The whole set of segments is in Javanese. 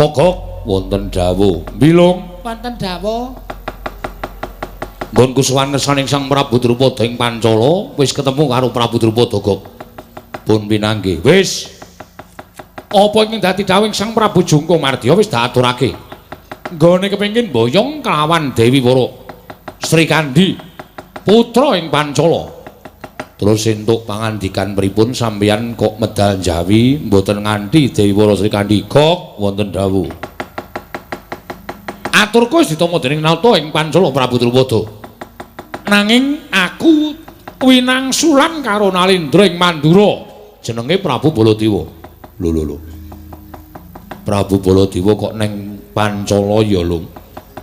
Togok wonten dawuh. Bilung wonten dawuh. Nggonku sowan ngersaning Sang Prabu Drupada ing Pancala wis ketemu karo Prabu Drupada Gok. Pun pinanggih. Wis. Apa ingkang dadi dawuhing Sang Prabu Jungkung Mardya wis diaturake. Nggone kepengin mboyong kelawan Dewi Wara Srikandhi putra ing Pancala. Terus entuk pangandikan pripun sampeyan kok medal Jawi mboten nganti Dewi Wara Srikandhi Gok wonten dawuh. Aturku wis ditampa dening Nata ing Pancala Prabu Drupada. Nanging aku winangsulan karo Nalindra ing Mandura jenenge Prabu Baladewa. Lho lho lho. Prabu Baladewa kok neng Pancala ya, Lung?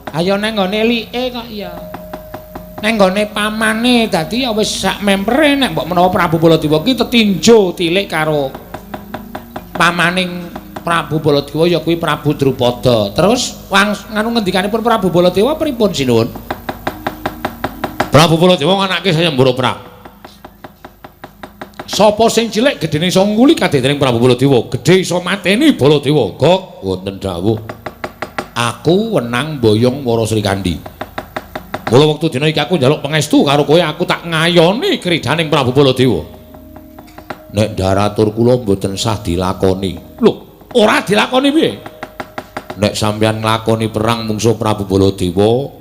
Ayo neng nggone like kok ya. Neng nggone pamane dadi ya wis sak mempere nek mbok menawa Prabu Baladewa ki tetinjo tilik karo pamaning Prabu Baladewa ya kuwi Prabu Drupada. Terus nganu ngendikanipun Prabu Baladewa pripun sinuwun? Prabu Baladewa nganake sayembara perang. Sapa sing cilik gedene iso nguli kadening Prabu Baladewa, gedhe iso mateni Baladewa. Gok wonten dawuh. Aku wenang mboyong Wara Srikandhi. Mula wektu dina iki aku njaluk pangestu karo kowe, aku tak ngayoni kridaning Prabu Baladewa. Nek daratur kula mboten sah dilakoni. Lho, ora dilakoni piye? Nek sampeyan nglakoni perang mungsuh Prabu Baladewa,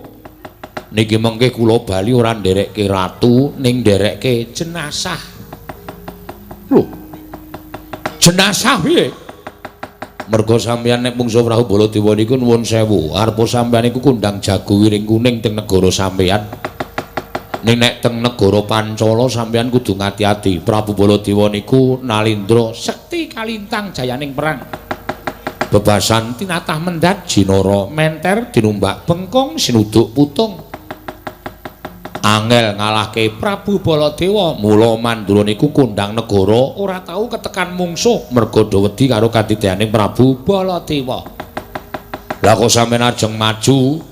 niki mengke kula bali ora nderekke ratu, ning nderekke jenazah. Lho. Jenazah piye? Merga sampeyan nek mungsuh Prabu Baladewa niku nuwun sewu, arepa sampeyan niku kondang jago wiring kuning teng negara sampeyan. Ning nek teng negara Pancala sampeyan kudu ngati-ati. Prabu Baladewa niku nalindra sekti kalintang jayaning perang. Bebasan tinatah mendhat jinara menter tinumbak bengkong sinuduk putung. Angel ngalahke Prabu Baladewa. Mula Mandura niku kondang negara ora tau ketekan mungsuh merga do wedi karo katideaning Prabu Baladewa. Lah kok sampeyan ajeng maju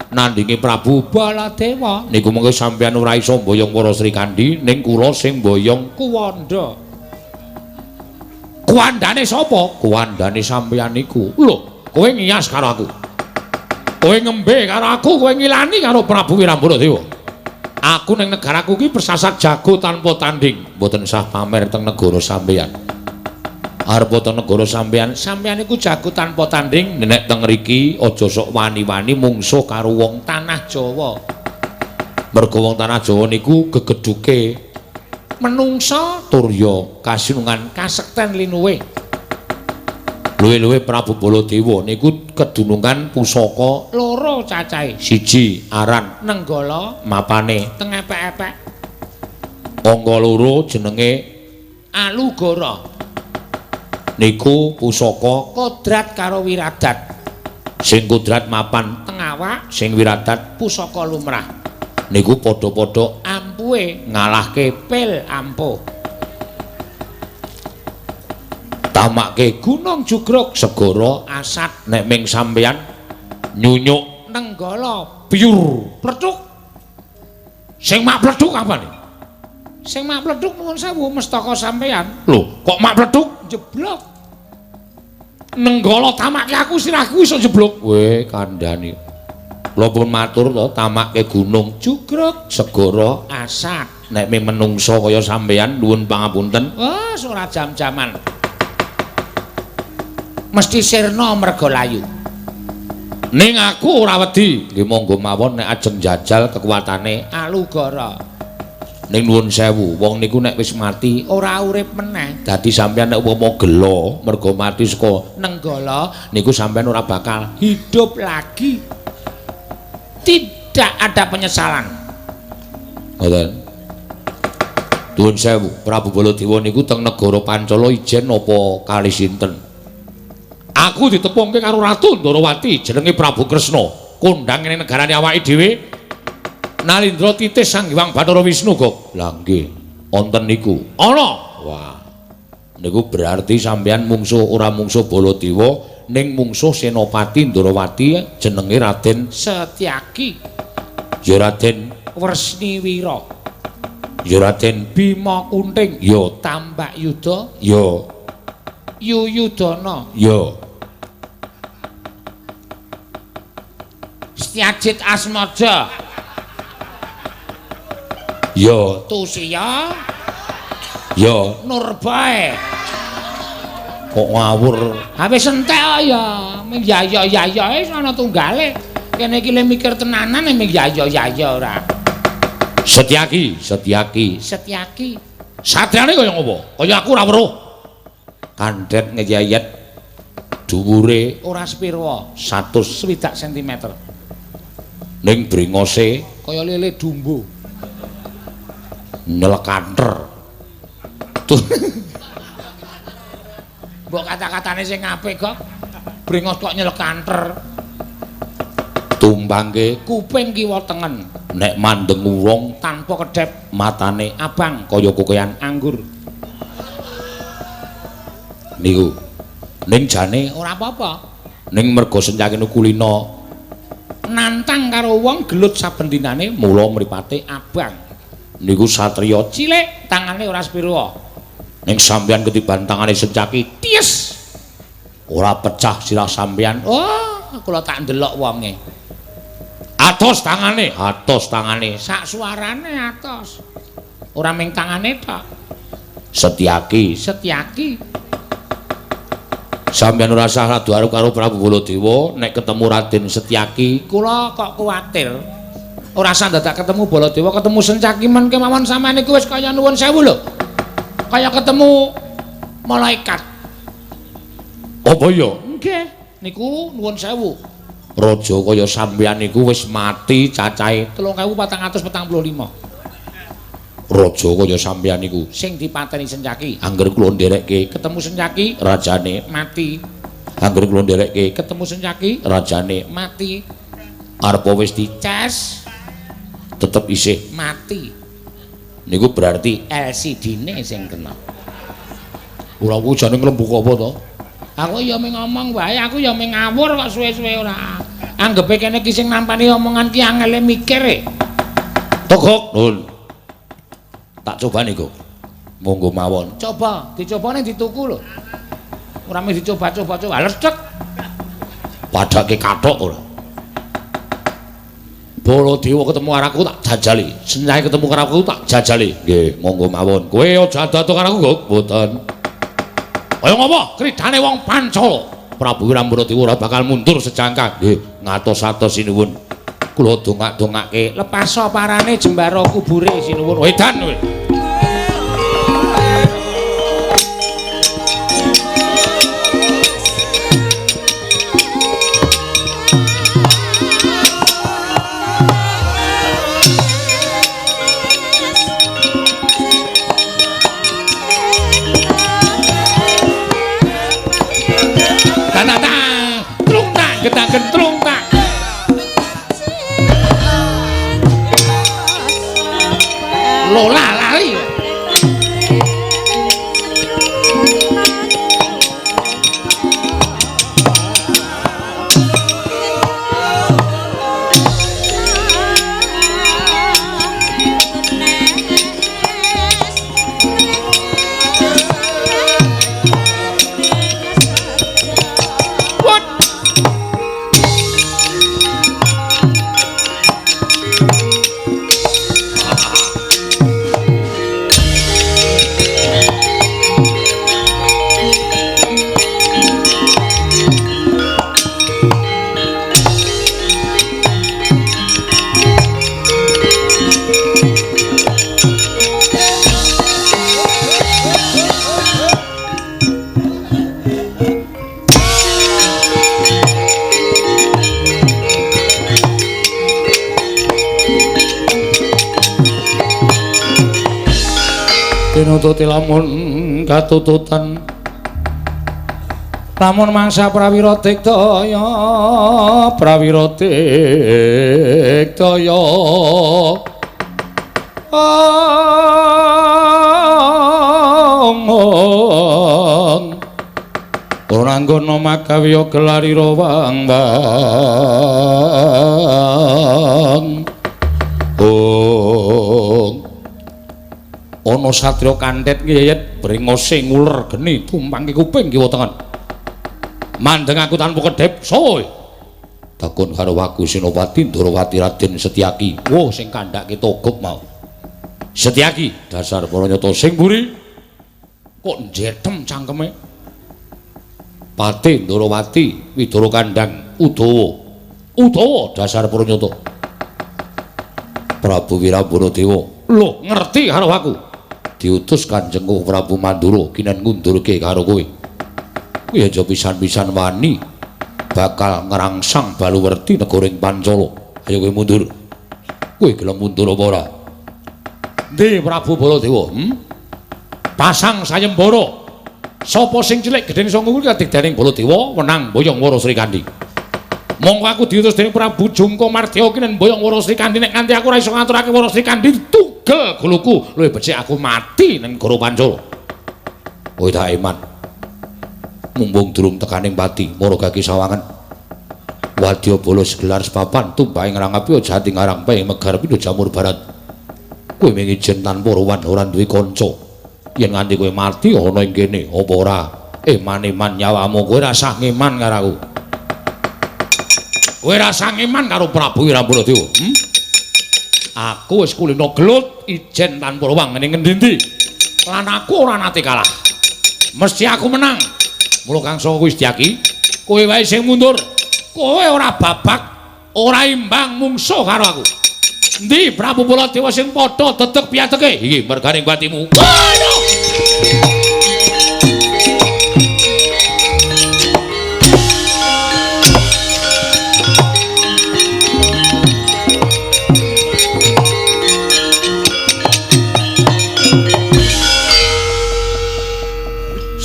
nandingi Prabu Baladewa niku mengke sampeyan ora iso mboyong Wara Srikandhi, ning kula sing mboyong Kuwanda. Kuwandane sapa? Kuwandane sampeyan niku. Lho, kowe ngiyas karo aku. Kowe ngembe karo aku, kowe ngilani karo Prabu Wirambara Dewa. Aku ning negaraku ki persasat jago tanpa tanding. Mboten sah pamer teng negara sampeyan. Arep teng negara sampeyan, sampeyan iku jago tanpa tanding. Nek teng mriki aja sok wani-wani mungsuh karo wong tanah Jawa. Merga wong tanah Jawa niku gegedhuke menungsa tur ya kasinungan kasekten linuwe. Luwe-luwe Prabu Baladewa niku kedunungan pusaka loro cacahe. Siji aran Nenggala mapane teng epek-epek. Angka loro jenenge Alugara. Niku pusaka kodrat karo wiradat. Sing kodrat mapan teng awak, sing wiradat pusaka lumrah. Niku padha-padha ampuhe ngalahke pil ampuh. Tamake gunung jugruk segara asat. Nek ming sampeyan nyunyuk Nenggala piur plecuk. Sing mak plecuk apane? Sing mak plecuk nuwun sewu mestaka sampeyan. Lho, kok mak plecuk? Jeblok. Nenggala tamake aku sirahku iso jeblok. Kowe kandhani. Kula pun matur to tamake gunung jugruk segara asat. Nek ming menungsa kaya sampeyan nuwun pangapunten. Wes ora jam-jaman. Mesti sirna merga layu. Ning aku ora wedi. Nggih monggo mawon nek ajeng jajal kekuatane Alugara. Ning nuwun sewu, wong niku nek wis mati ora urip meneh. Dadi sampeyan nek upama gela merga mati saka Nenggala niku sampeyan ora bakal hidup lagi. Tidak ada penyesalan. Ngoten. Nuwun sewu, Prabu Baladewa niku teng negara Pancala ijen napa kalih sinten? Aku ditepungke karo Ratu Ndorowati jenenge Prabu Kresna, kondhang ning negarane awake dhewe. Nalindra titis Sang Hyang Bathara Wisnu kok. Lah nggih, wonten niku. Ana. Wah. Niku berarti sampeyan mungsuh ora mungsuh Baladewa, ning mungsuh Senopati Ndorowati jenenge Raden Setyaki. Ya Raden Wresniwira. Ya Raden Bima Kunting. Ya Tambak Yuda. Ya Yuyudana. Ya Setyajit Asmaja. Ya, Tusiya. Ya, Nurbae. Kok ngawur. Ha wis entek ya. Ming ya ya ya ya wis ana tunggale. Kene iki le mikir tenanan ming ya ya ya ya ora. Setyaki, Setyaki, Setyaki. Satriyane kaya ngopo? Kaya aku ora weruh. Kandhet ngeyeyet dhuwure ora sepirwa, 160 cm. Ning brengose kaya lele dumbo. Nyelekanter. Mbok kata-katane sing apik kok. Brengos kok nyelekanter. Tumbangke kuping kiwa tengen. Nek mandeng wong tanpa kedhep matane abang kaya kokean anggur. Niku. Ning jane ora apa-apa. Ning merga Sencaki kulina nantang karo wong gelut saben dinane mula mripate abang. Niku satriya cilik tangane ora sepirwa. Ning sampeyan ketiban tangane Sencaki ties. Ora pecah sirah sampeyan. Oh, kula tak ndelok wonge. Atos tangane, atos tangane, sak suarane atos. Ora ming tangane tok. Setyaki, Setyaki. Sampeyan ora sah radu arep karo Prabu Baladewa nek ketemu Raden Setyaki. Kula kok kuwatir. Ora sah dadak ketemu Baladewa, ketemu Sencaki men kemawon sampeyan niku wis kaya nuwun sewu lho. Kaya ketemu malaikat. Apa ya? Nggih, niku nuwun sewu. Raja kaya sampeyan niku wis mati cacahe 3445. Raja kaya sampeyan niku sing dipateni Sencaki. Angger kula nderekke ketemu Sencaki, rajane mati. Angger kula nderekke ketemu Sencaki, rajane mati. Arepa wis dices tetep isih mati. Niku berarti LCD-ne sing kena. Ora kuwi jane nglembuk apa to? Aku ya mung ngomong wae, aku ya mung ngawur kok suwe-suwe ora. Anggepe kene iki sing nampani omongan ki angele mikir e. Togok, Nun. Tak cobane kok. Monggo mawon. Coba, dicobane dituku lho. Ora mung dicoba-coba, coba lecek. Padake kathok ora. Baladewa ketemu karo aku tak jajali. Senyai ketemu karo aku tak jajali. Nggih, monggo mawon. Kowe aja ado-ado karo aku, Gok. Mboten. Kaya ngopo? Kridane wong Pancala. Prabu Wirambanadewa ora bakal mundur sejangka. Nggih, ngatos-atos sinuwun. Kula dongak-dongake lepaso parane jembara kubure sinuwun. Wedan kowe. Getrung tak. Lola lari. Tinututi lamun katututan lamun mangsa prawira digdaya prawira digdaya ong ora nggono makawiya gelarira wang wang ong ana satriya kantet ngeyet brengose nguler geni tumpangke kuping kiwa tengen. Mandeng aku tanpa kedhep, soe. Takon karo aku Senopati Ndorowati Raden Setyaki. Wo sing kandhake Togog mau. Setyaki dasar para nyata sing mburi. Kok njetem cangkeme. Pati Ndorowati Widara Kandhang Udawa. Udawa dasar para nyata. Prabu Wirabana Dewa. Lho ngerti karo aku. Diutus Kanjeng Prabu Mandura kinen ngundurke karo kowe. Kowe aja pisan-pisan wani bakal ngrangsang Baluwerti negara ing Pancala. Ayo kowe mundur. Kowe gelem mundur apa ora? Ndi Prabu Baladewa? Pasang sayembara. Sapa sing cilik gedene saka kuwi kadigdaning Baladewa wenang boyong Wara Srikandhi. Mongko aku diutus dening Prabu Jungka Mardya kinen boyong Wara Srikandhi nek nganti aku ora iso ngaturake Wara Srikandhi tugel guluku luwih becik aku mati ning negara Pancala. Kowe tak iman. Mumpung durung tekaning pati mara gaki sawangan. Wadya bala segelar sepapan tumpahe ngrangapi jati ngarang pae megar pindha jamur barat. Kowe mung ijen tanpa rowan ora duwe kanca. Yen nganti kowe mati ana ing kene apa ora? Eman-eman nyawamu kowe ora sah ngeman karo aku. Kowe ora sah ngeman karo Prabu Wirabana Dewa. Aku wis kulino gelut ijen tanpa ruwang ning ngendi-endi. Lan aku ora nate kalah. Mesti aku menang. Mula Kang Saka kuwi Setyaki, kowe wae sing mundur. Kowe ora babak, ora imbang mungsuh karo aku. Endi Prabu Baladewa sing padha dedeg piyateke? Iki mergane batimu. Waduh!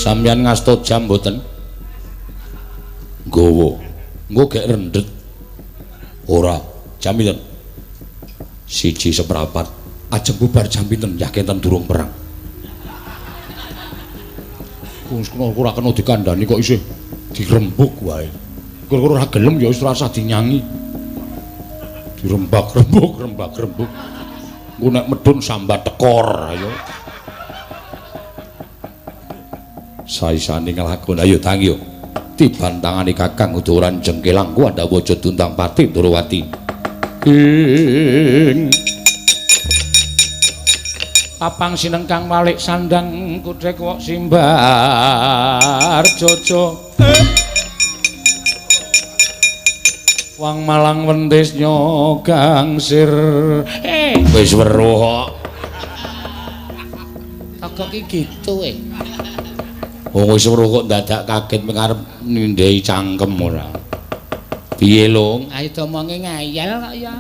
Sampeyan ngasta jam mboten? Nggawa. Engko gek rendhet. Ora, jam pinten? 1:15. Ajeng bubar jam pinten? Yah kenten durung perang. Ora kena dikandhani kok isih dirembug wae. Kira-kira ora gelem ya wis ora usah dinyangi. Dirembak-rembug, rembak-rembug. Engko nek medhun sambat tekor ayo. Saisane nglakon ayo tangi yo. Tiban tangane Kakang Udawa Jengkelang ku andhawa tuntang pati Ndorowati. Ing papang sinengkang walik sandang kudhek wok simbar jojo. Wang Malang wentis nyogangsir. Wis weruh kok. Kok iki gitu Wong wis weruh kok dadak kaget arep nindhei cangkem ora. Piye, Lung? Ayo domonge ngayal kok ya.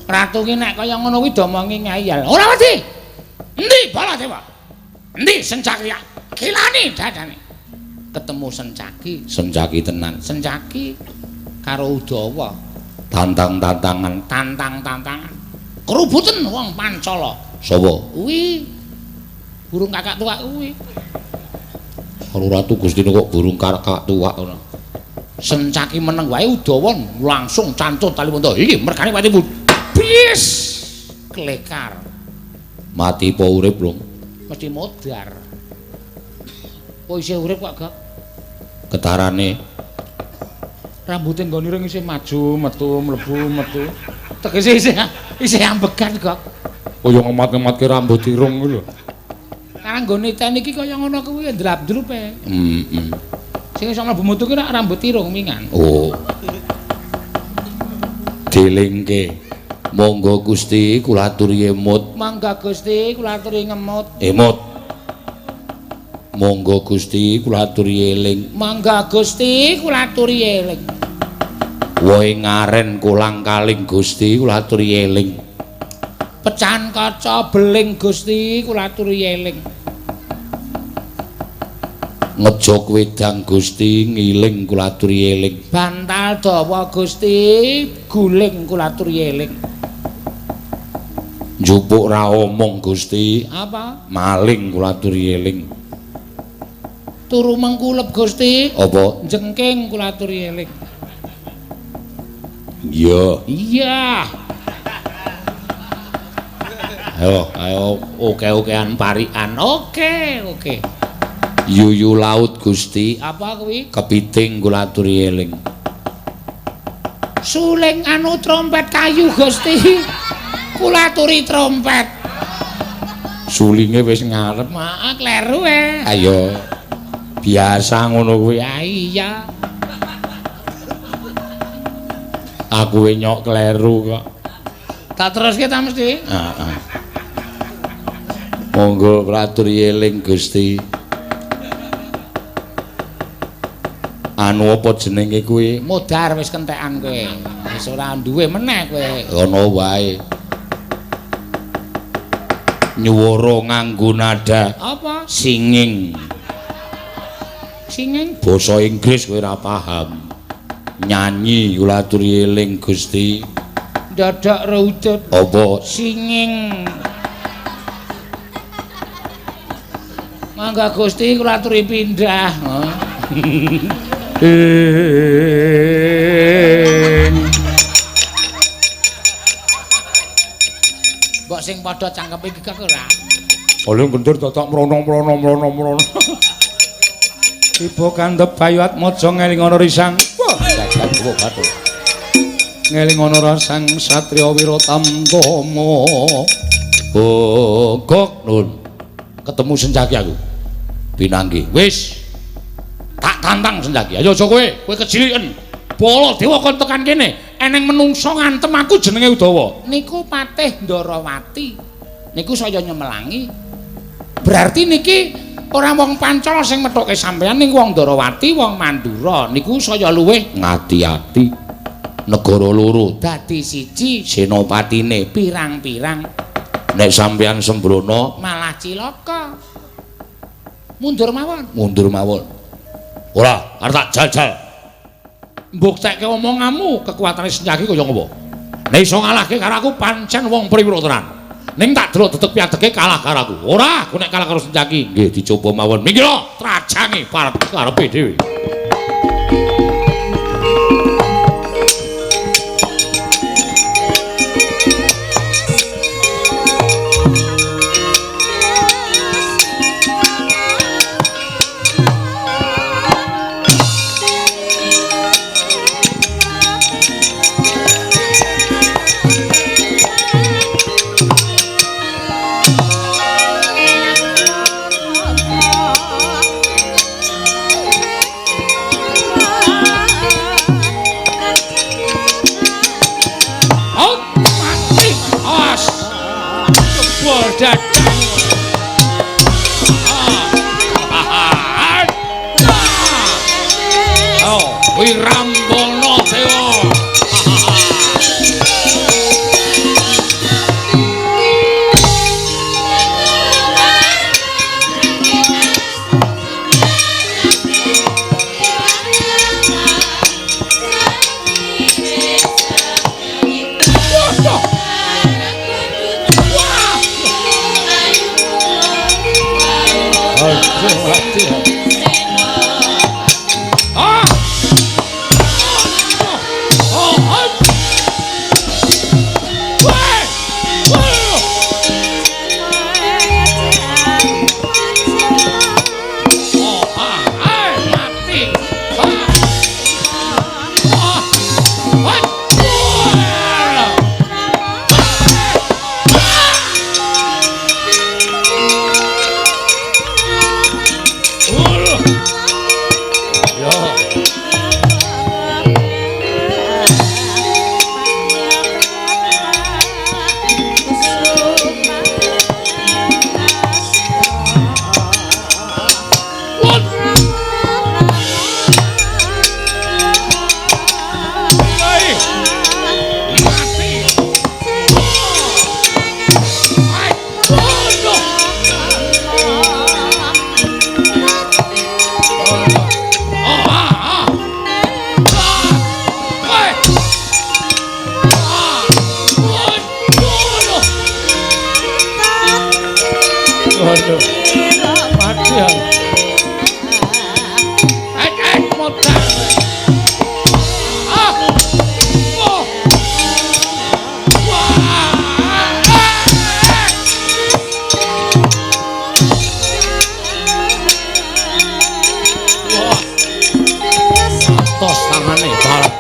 Ratu ki nek kaya ngono kuwi domonge ngayal. Ora wedi. Endi Baladewa? Endi Sencaki? Kilani dadane. Ketemu Sencaki. Sencaki tenan. Sencaki karo Udawa. Tantang-tantangan. Tantang-tantangan. Kerubuten wong Pancala. Sapa? Kuwi burung kakak tuwak kuwi. Karo Ratu Gustine kok burung kakak tuwak ngono. Sencaki meneng wae Udawa langsung cancut tali wonto. Iki mergane patimu. Bis klekar. Mati apa urip, Lung? Mesti modar. Kok isih urip kok, Gak? Ketarane rambute nggone ireng isih maju, metu, mlebu, metu. Tegese isih isih ambegan, Gak. Kaya ngemat-ngematke rambut irung kuwi lho. Karang nggone ten iki kaya ngono kuwi ndrap-ndrup e. Heeh. Sing iso mlebu metu ki rak rambut irung mingan. Oh. Dilingke. Monggo Gusti kula aturi emut. Mangga Gusti kula aturi ngemut. Emut. Monggo Gusti kula aturi eling. Mangga Gusti kula aturi eling. Wohe ngaren kolang kaling Gusti kula aturi eling. Pecahan kaca beling Gusti kula aturi eling. Ngejok wedang Gusti ngiling kula aturi eling. Bantal dawa Gusti guling kula aturi eling. Njupuk ra omong Gusti. Apa? Maling kula aturi eling. Turu mengkulep Gusti. Apa? Jengking kula aturi eling. Iya. Iya. Ayo, ayo oke-okean parikan. Oke, oke. Yuyu laut Gusti. Apa kuwi? Kepiting kula aturi eling. Suling anu trompet kayu Gusti. Kula aturi trompet. Sulinge wis ngarep. Maaf kleru e. Ayo. Biasa ngono kuwi. Ah iya. Aku nyok kleru kok. Tak teruske ta mesti? Heeh. Monggo kratur yeling Gusti. Anu apa jenenge kuwi? Modar wis kentekan kowe. Wis ora duwe meneh kowe. Ngono wae. Nyuwara nganggo nada apa? Singing. Singing basa Inggris kowe ora paham. Nyanyi kula aturi eling Gusti. Dadak rujut. Apa? Singing. Mangga Gusti kula aturi pindah. Mbok sing padha cangkeme iki kok ora. Oleh gendur dadak mrono-mrono mrono-mrono. Tiba kandhep Bayu Atmaja ngeling ana risang. Wah, jagat dewa bathuk. Ngeling ana rasang satriya wira tamtama. Oh, gok nun. Ketemu Sencaki aku. Pinanggi. Wis. Tak tantang Sencaki. Ayo aja kowe, kowe keciliken. Baladewa kon tekan kene. Eneng menungsa ngantem aku jenenge Udawa. Niku Patih Ndarawati. Niku saya nyemelangi. Berarti niki ora wong Pancala sing methuke sampeyan ning wong Ndarawati, wong Mandura. Niku saya luwih ngati-ati. Negara loro dadi siji, senopatine pirang-pirang. Nek sampeyan sembrono malah cilaka. Mundur mawon. Mundur mawon. Ora, arep tak jajal. Mbuktekke omonganmu kekuatane Sencaki kaya ngopo. Nek iso ngalahke karo aku pancen wong priwira tenan. Ning tak delok detek piadeke kalah karo aku. Ora, aku nek kalah karo Sencaki nggih dicoba mawon. Minggir trajange parep karepe dhewe. Wirambana Dewa. Tos tangane balap.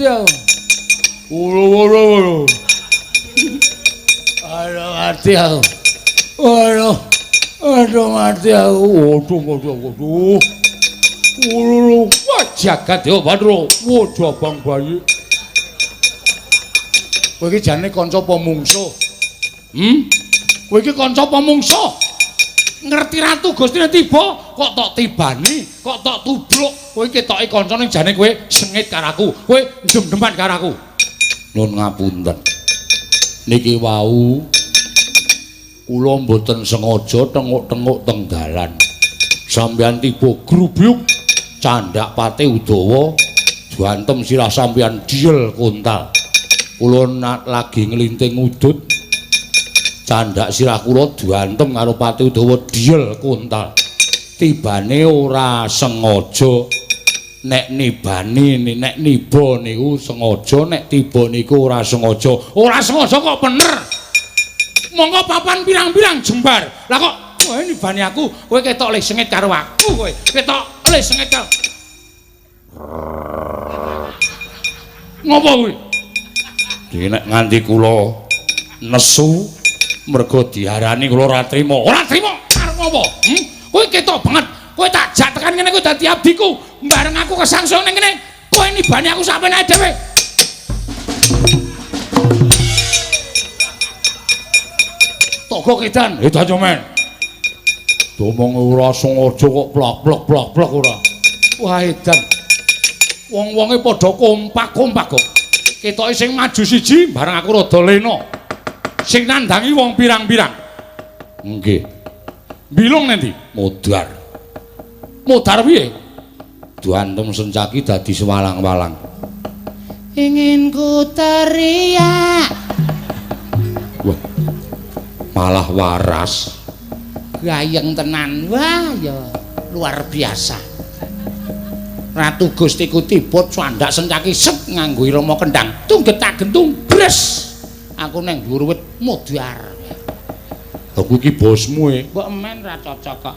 mati aku. Waduh. Aduh mati aku. Waduh. Aduh mati aku. Waduh waduh waduh. Waduh. Wah jagat dewa Bathara. Waduh abang bayi. Kowe iki jane kanca apa mungsuh? Kowe iki kanca apa mungsuh? Ngerti Ratu Gustine tiba kok tok tibani, kok tok tubruk. Kowe iki ketoke kanca ning jane kowe sengit karo aku. Kowe ndem-ndeman karo aku. Nyuwun ngapunten. Niki wau kula mboten sengaja tenguk-tenguk teng dalan. Sampeyan tiba grubyuk candhak pate Udawa diantem sirah sampeyan diel kontal. Kula lagi nglinting udut candhak sirah kula diantem karo pate Udawa diel kontal. Tibane ora sengaja. Nek nibani nek niba niku sengaja, nek tiba niku ora sengaja. Ora sengaja kok bener. Monggo papan pirang-pirang jembar. Lah kok kowe nibani aku, kowe ketok le sengit karo aku kowe. Ketok le sengit karo. Ngopo kuwi? Nek nganti kula nesu mergo diarani kula ora trima. Ora trima arep ngopo? Kowe ketok banget. Kowe tak jak tekan kene kowe dadi abdiku. Bareng aku kesangsung ning kene, kowe nibani aku sak penake dhewe. Togo kidan, edan yo men. Domong ora sengaja kok plak-plak plak-plak ora. Wah edan. Wong-wonge padha kompak-kompak kok. Ketoke sing maju siji bareng aku rada lena. Sing nandangi wong pirang-pirang. Nggih. Bilung nanti modar. Modar piye? Diantem Sencaki dadi sewalang-walang. Ingin ku teriak. Wah. Malah waras. Gayeng tenan. Wah ya luar biasa. Ratu Gustiku tiba candhak Sencaki set nganggo irama kendang. Tunggetak gentung bres. Aku neng dhuwur wit modar. Aku iki bosmu e. Mbok emen ra cocok kok.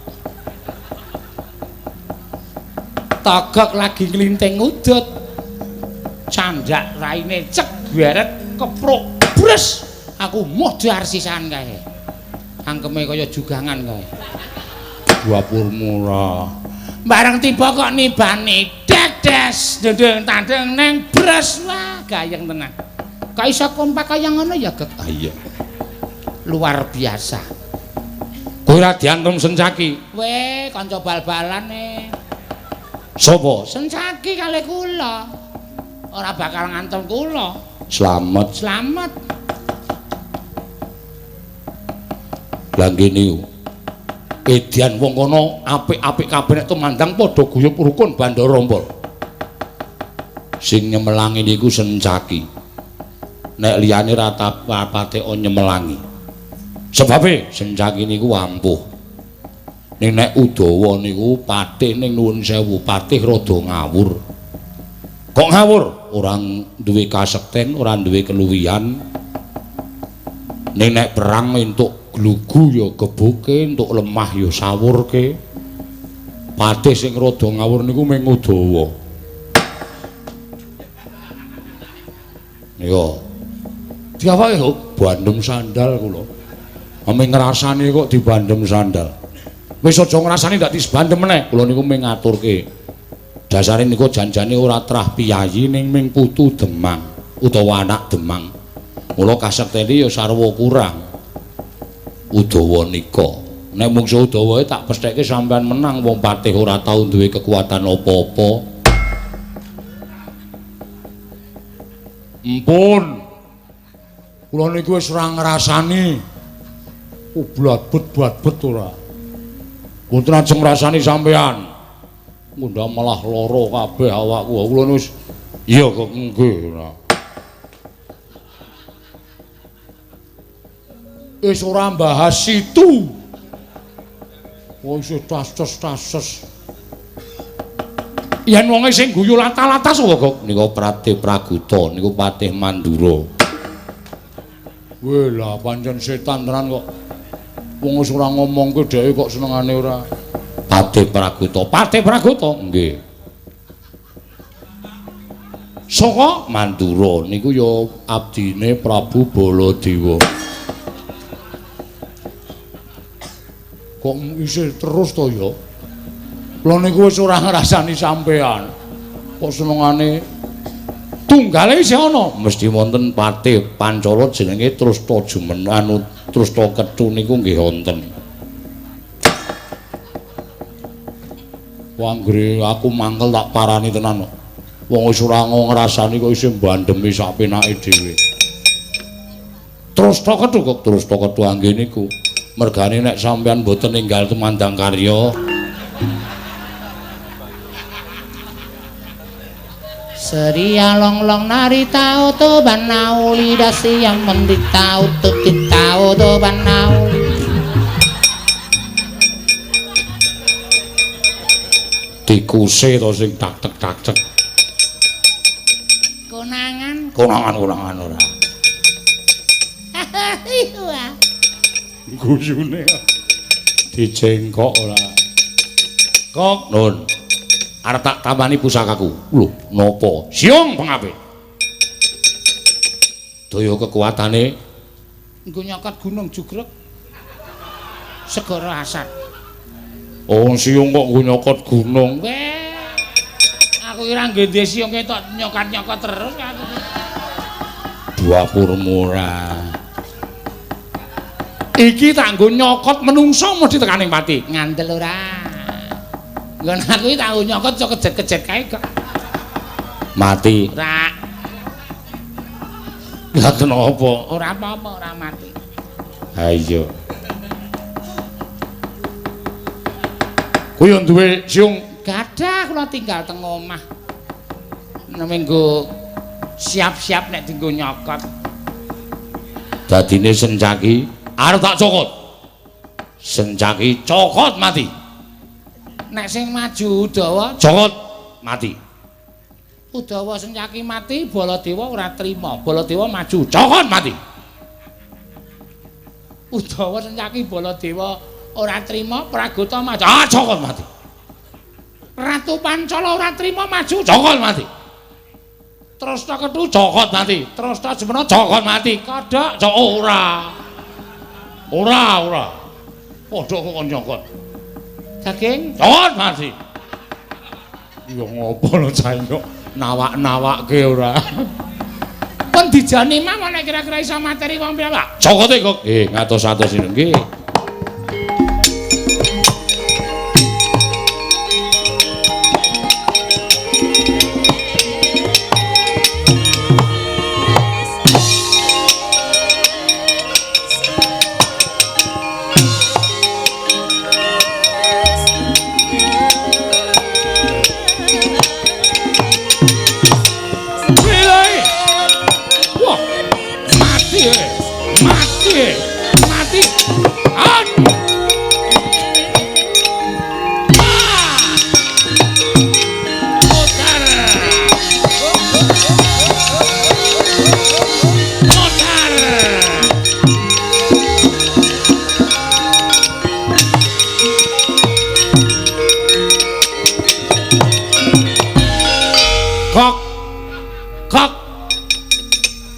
Togok lagi nglinting udut. Candhak raine cek beret kepruk bres. Aku modar sisan kae. Cangkeme kaya jugangan kae. Dapurmu ora. Bareng tiba kok nibani dek des dendeng tandeng neng bres. Wah gayeng tenan. Kok iso kompak kaya ngono ya, Gek? Ah iya. Luar biasa. Kowe ora diantem Sencaki. Weh, kanca bal-balan e. Sopo? Sencaki kalih kula. Ora bakal ngantem kula. Slamet. Slamet. Lah ngene. Edian wong kono apik-apik kabeh nek tumandang padha guyub rukun Bandara Rombol. Sing nyemelangi niku Sencaki. Nek liyane ra patek nyemelangi. Sebabe Sencaki niku ampuh. Ning nek Udawa niku patih ning nuwun sewu, patih rada ngawur. Kok ngawur? Ora duwe kasekten, ora duwe keluwihan. Ning nek perang entuk glugu ya gebuke, entuk lemah ya sawurke. Patih sing rada ngawur niku mung Udawa. Yo. Diawake lho, bandem sandal kula. Ame ngrasani kok dibandem sandal. Wis aja ngrasani ndak disbandem meneh. Kula niku mung ngaturke. Dasare niku janjane ora trah piyayi ning ming putu Demang utawa anak Demang. Mula kasektene ya sarwa kurang. Udawa nika. Nek mungsu Udawa tak pestheke sampean menang, wong patih ora tau duwe kekuatan apa-apa. Empun. Kula niku wis ora ngrasani. Ublat-bet-bat-bet ora. Mboten ajeng ngrasani sampean. Ngundang malah lara kabeh awakku. Kula wis iya kok nggih ora. Wis ora bahas situ. Oh isih tas-tas. Yen wonge sing guyu lata-lata sapa kok? Niku Pratih Praguta, niku Patih Mandura. Weh lah pancen setan tenan kok. Wong wis ora ngomongke dheke kok senengane ora. Patih Praguta, Patih Praguta nggih. Saka Mandura niku ya abdine Prabu Baladewa. Kok isih terus to ya? Lha niku wis ora ngrasani sampean. Kok senengane tunggale isih ana? Mesti wonten patih Pancala jenenge Trusta Jumen anu Trusta Ketu niku nggih wonten. Wanggre aku mangkel tak parani tenan. Wong wis ora ngrasani kok isih mbandemi sak penake dhewe. Trusta Ketu kok Trusta Ketu angge niku. Mergane nek sampean mboten ninggal tumandang karya. Seria long-long nari tau to banau lidah siang mendi tau tuti tau to banau. Tikuse to sing tak-tek-tak-tek. Konangan, konangan-konangan ora. Guyune dijengkok ora. Kok nun. Arep tak tambani pusakaku. Lho, napa? Siung pengape? Daya kekuatane nggo nyokot gunung jugrek. Segara asat. Oh, siung kok nggo nyokot gunung. Weh. Aku kira nggih siung ketok nyokat-nyokot terus aku. Dapurmu ora. Iki tak nggo nyokot menungso mesti tekaning pati. Ngandel ora. Nggon aku iki tak nyokot iso kejet-kejet kae kok. Mati. Ora. Lah kenapa? Ora apa-apa, ora mati. Ha iya. Kuwi duwe siung gadah kula tinggal teng omah. Nek nggo siap-siap nek dienggo nyokot. Dadine Sencaki arep tak cokot. Sencaki cokot mati. Nek sing maju Udawa cokot mati. Udawa Sencaki mati, Baladewa ora trima. Baladewa maju cokot mati. Udawa Sencaki Baladewa ora trima, Pragota maju. Ah, cokot mati. Ratu Pancala ora trima maju, cokot mati. Trusta Ketu cokot mati. Trusta Jemena cokot mati. Kodhok cok ora. Ora, ora. Padha kok kon nyokot. Daging cokot mati. Ya ngopo lho cah kok nawak-nawakke ora. Pun dijani mawon nek kira-kira iso materi wong piyambak. Cokote kok. Nggih, ngatos-atos nggih.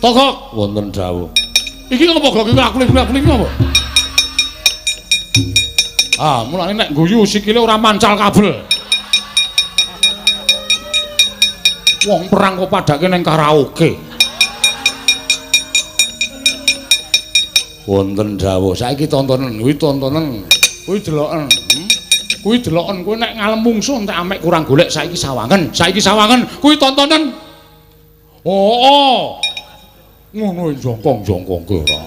Togok wonten dawuh. Iki ngopo kok iki aku ngopo? Ah, mulane nek guyu sikile ora mancal kabel. Wong perang kok padake ning karaoke. Wonten dawuh. Saiki tontonen, kuwi tontonen. Kuwi deloken. Kuwi deloken kowe nek ngalem mungsuh entek amek kurang golek saiki sawangen. Saiki sawangen kuwi tontonen. Oh, oh. Ngono jongkong-jongkongke ora.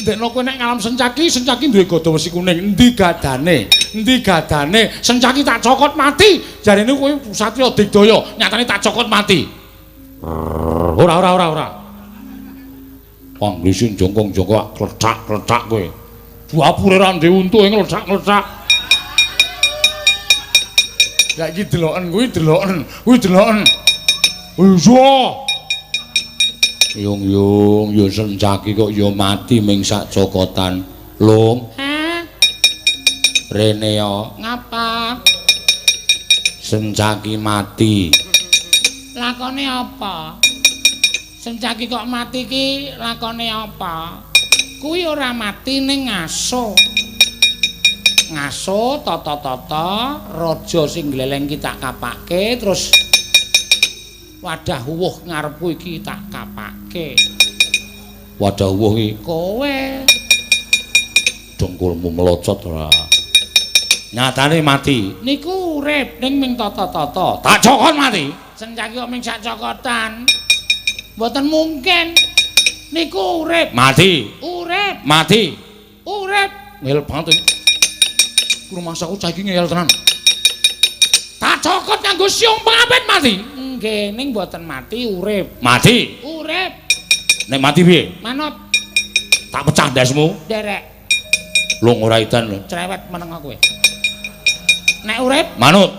Ndekno kowe nek ngalam Sencaki, Sencaki duwe gada wesi kuning. Endi gadane? Endi gadane? Sencaki tak cokot mati. Jarene kowe satriya digdaya, nyatane tak cokot mati. Ora ora ora ora. Wong lisin jongkong-jongkok klethak-klethak kowe. Dapure ra ndek untuke ngletak-ngletak. Ya iki deloken kuwi deloken, kuwi deloken. Iya. Yung yung yo Sencaki kok yo mati ming sak cokotan. Lung. Hah? Rene yo. Ngapa? Sencaki mati. Lakone apa? Sencaki kok mati ki lakone apa? Kuwi ora mati ning ngaso. Ngaso tata-tata raja sing gleleng ki tak kapake terus wadah uwuh ngarepku iki tak kapake. Wadah uwuh iki kowe. Dengkulmu melocot ora. Nyatane mati. Niku urip ning ming tata-tata. Tak cokot mati. Sencaki kok ming sak cokotan. Mboten mungkin. Niku urip. Mati. Urip. Mati. Urip. Ngel banget iki. Rumangsaku cah iki ngeyel tenan. Tak cokot nganggo siung pengapit mati. Nggih, ning mboten mati urip. Mati. Urip. Nek mati piye? Manut. Tak pecah ndasmu. Derek. Lho ora edan lho. Cerewet meneng kowe. Nek urip manut.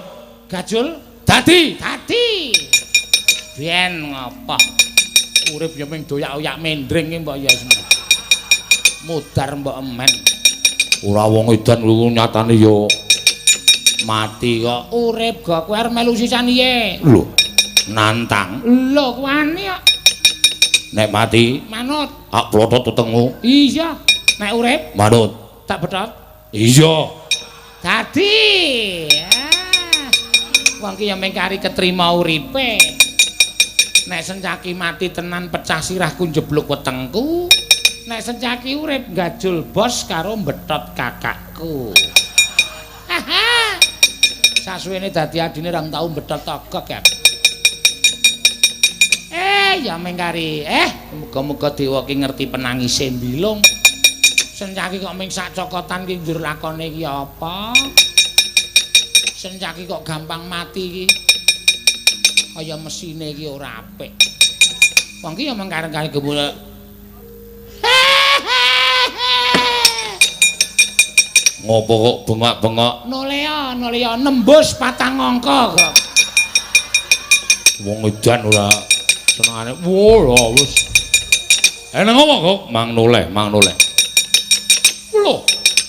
Gajul dadi. Dadi. Biyen ngopo? Urip ya ming doyak-oyak mendring ki mbok ya mudar mbok emen. Ora wong edan lho nyatane ya mati kok. Urip go kowe arep melu sisan piye? Lho, nantang. Lho kuwani kok. Nek mati manut. Tak plotot wetengmu. Iya. Nek urip manut. Tak betot. Iya. Dadi. Ah. Wong ki ya mung kari ketrima uripe. Nek Sencaki mati tenan pecah sirahku njebluk wetengku. Nek Sencaki urip gajul bos karo betot kakakku. Haha. Sasuwene dadi adine ra tau betot togok ya. Ya mung kari. Muga-muga dewa ki ngerti penangise mbilung. Sencaki kok ming sak cokotan ki njur lakone iki apa? Sencaki kok gampang mati iki. Kaya mesine iki ora apik. Wong ki ya mung kareng-kareng gemulek. Ngopo kok bengak-bengok? Nolea, nolea nembus patang angka kok. Wong edan ora senengane. Wah, wis. Eneng apa kok? Mang noleh, mang noleh. Lho,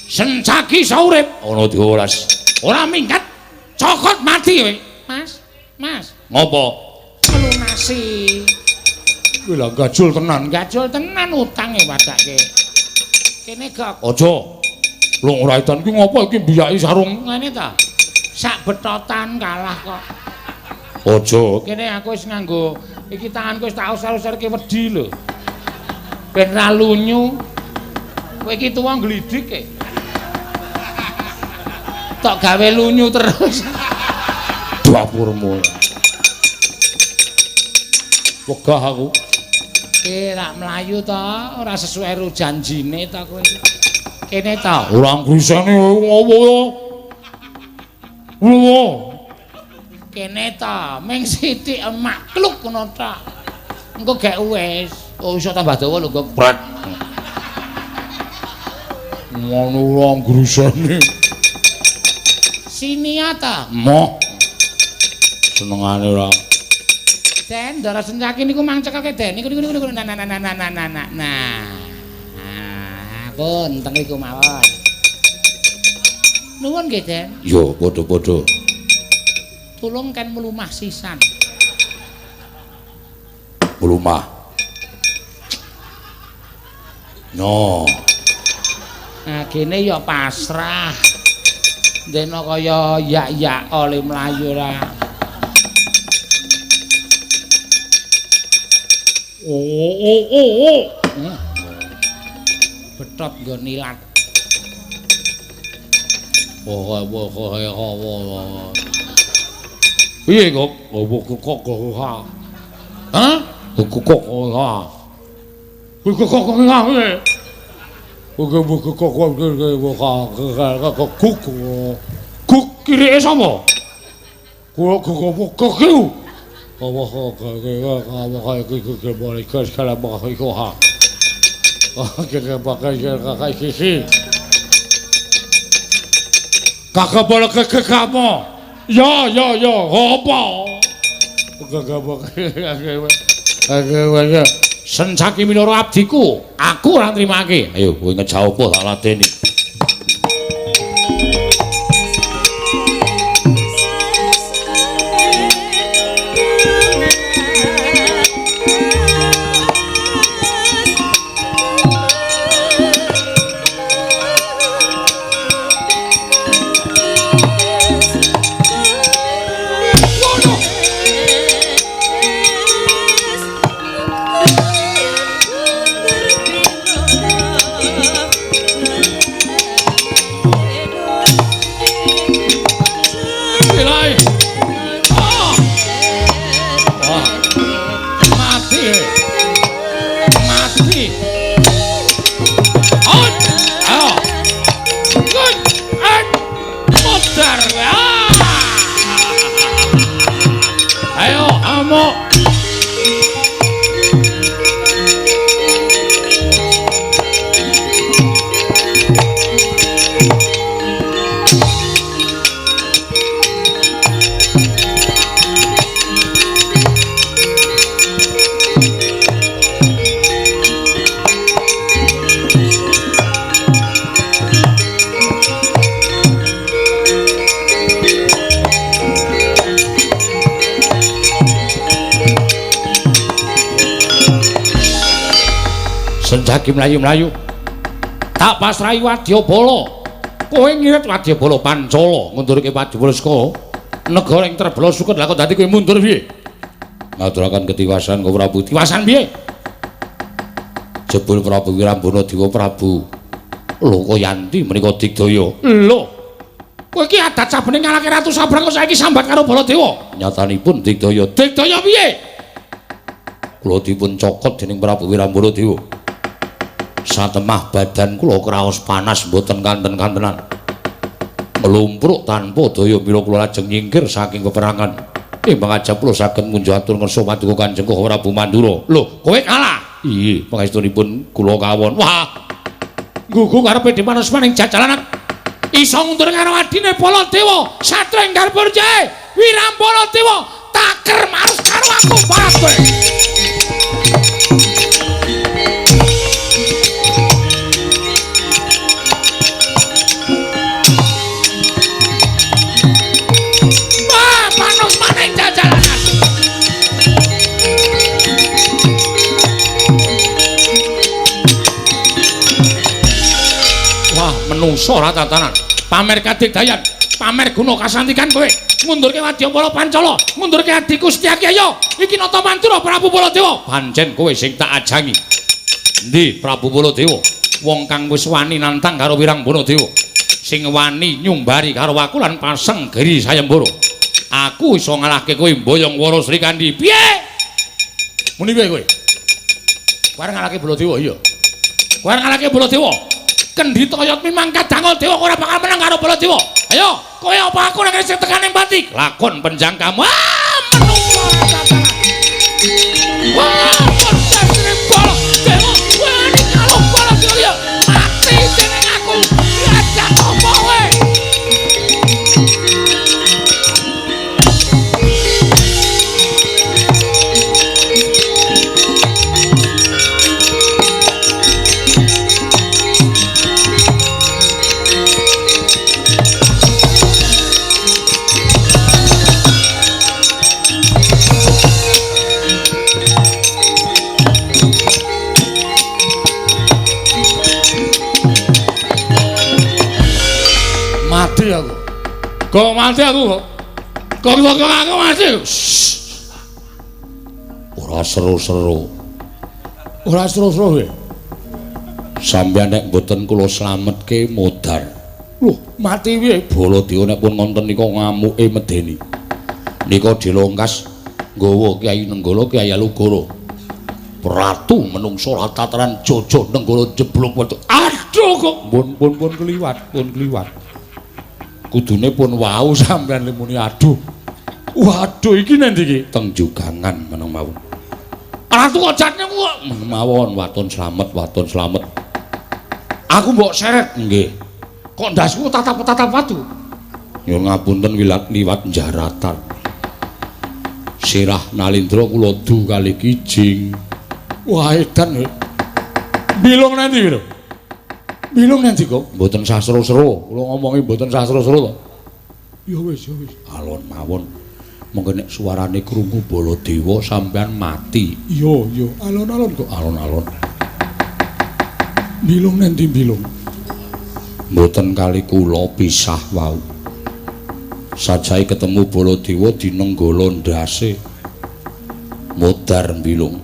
Sencaki iso urip ana diolas. Ora minggat, cokot mati kowe. Mas, Mas. Ngopo? Melunasi. Kuwi lha gajul tenan. Gajul tenan utange wadake. Kene gok. Aja. Lho ora edan ki ngopo iki mbiyaki sarung ngene ta? Sak betotan kalah kok. Aja. Kene aku wis nganggo iki tanganku wis tak usar-usarke wedi lho. Ben ra lunyu. Kowe iki tuwa ngglidik e. Tok gawe lunyu terus. Dapurmu. Wegah aku. Ki rak mlayu to, ora sesuai karo janjine to kowe. Kene to. Ora ngriseni ngopo ya. Lho. Kene to, ming sithik emak kluk ngono tok. Engko gek wis. Oh iso tambah dawa lho, Gok. Brek. Ngono ora ngriseni. Sinia ta? Moh. Senengane ora. Den, Ndara Sencaki niku mang cekelke Den. Niku niku niku nah nah nah nah nah nah nah. Nah, pun teng riku mawon. Nuwun nggih, Den. Yo, padha-padha. Tulung ken mlumah sisan. Mlumah. No. Nah, gene ya pasrah. Dene kaya yak-yak oleh mlayu ra. Oh oh oh oh. Betot nggo nilat. Oh oh oh oh. Piye kok? Kok kok kok ha. Hah? Kok kok ha. Kok kok kok ha. Kok kok kok kok kok kok kok kirike sapa? Kok kok kok kok kakak boleh ke kamu ya ya ya apa Sencaki minoro abdiku aku ora nrimake. Ayo kowe ngejawab tak ladeni. Modar kowe. Ayo amuk. Senjaki mlayu-mlayu. Tak pasrahi wadyabala. Kowe ngirit wadyabala Pancala ngundurke wadyabala saka negara ing Trebala suket. Lah kok dadi kowe mundur piye? Ngaturaken ketiwasan kok Prabu. Tiwasan piye? Jebul Prabu Wirambana Dewa Prabu Lokayanti menika digdaya. Lho. Kowe iki adat sabene ngalahke Ratu Sabrang kok saiki sambat karo Baladewa. Nyatanipun digdaya. Digdaya piye? Kula dipun cokot dening Prabu Wirambana Dewa. Satemah badan kula kraos panas mboten kanten-kantenan. Mlumpruk tanpa daya mila kula lajeng nyingkir saking peperangan. Ing pangajap kula saged ngunjuk atur ngersa paduka Kanjeng Prabu Mandura. Lho, kowe kalah. Iya, pangestunipun kula kawon. Wah. Nggugu karepe Demanusman ing jajalanan. Iso ngundur karo adine Baladewa, Satria Enggar Purjae, Wirambana Dewa, taker marus karo aku parah kowe. Menungso ora tatanan. Pamer kadigdayan, pamer guna kasantikan kowe. Ngundurke wadyabala Pancala, ngundurke adhiku Setyaki ayo. Iki nata Mandura Prabu Baladewa. Pancen kowe sing tak ajangi. Endi Prabu Baladewa? Wong kang wis wani nantang karo Wirambana Dewa. Sing wani nyumbari karo aku lan paseng geri sayembara. Aku iso ngalahke kowe mboyong Wara Srikandhi. Piye? Muni piye kowe? Kowe arep ngalahke Baladewa iya. Kowe arep ngalahke Baladewa. Kendhita oyot mimang kadangul dewa ora bakal menang karo Baladewa. Ayo, kowe apa aku nek sing tekane pati? Lakon penjangkamu. Ah, menungso ora tatanan. Wah, podar Baladewa. Wani karo Baladewa ya. Mati dening aku. Diajak apa kowe? Mati aku. Kok mati aku kok. Kok aku mati. Ora seru-seru. Ora seru-seru kowe. Sampeyan nek mboten kula slametke modar. Loh, mati piye? Baladewa nek pun ngonten nika ngamuke medeni. Nika dilongkas nggawa Kyai Nenggala, Kyai Alugoro. Ratu menungso tataran jojo Nenggala jeblok wetu. Aduh kok pun kliwat, pun kliwat. Kudune pun wau sampean limuni aduh. Waduh iki nendi iki? Teng Jugangan meneng mawon. Ratu kok jatne kok meneng mawon waton slamet, waton slamet. Aku mbok seret nggih. Kok ndasku tatap-tatap watu? Nyuwun ngapunten wilat liwat jaratan. Sirah Nalindra kula du kali kijing. Wah edan. Bilung nanti lho. Bilung nanti kok mboten sasro-sro. Kula ngomongi mboten sasro-sro to. Ya wis, ya wis. Alon mawon. Mengko nek suarane krungu Baladewa sampean mati. Iya, iya. Alon-alon kok alon-alon. Bilung nanti bilung. Mboten kali kula pisah wau. Sajae ketemu Baladewa dinenggala ndase. Modar bilung.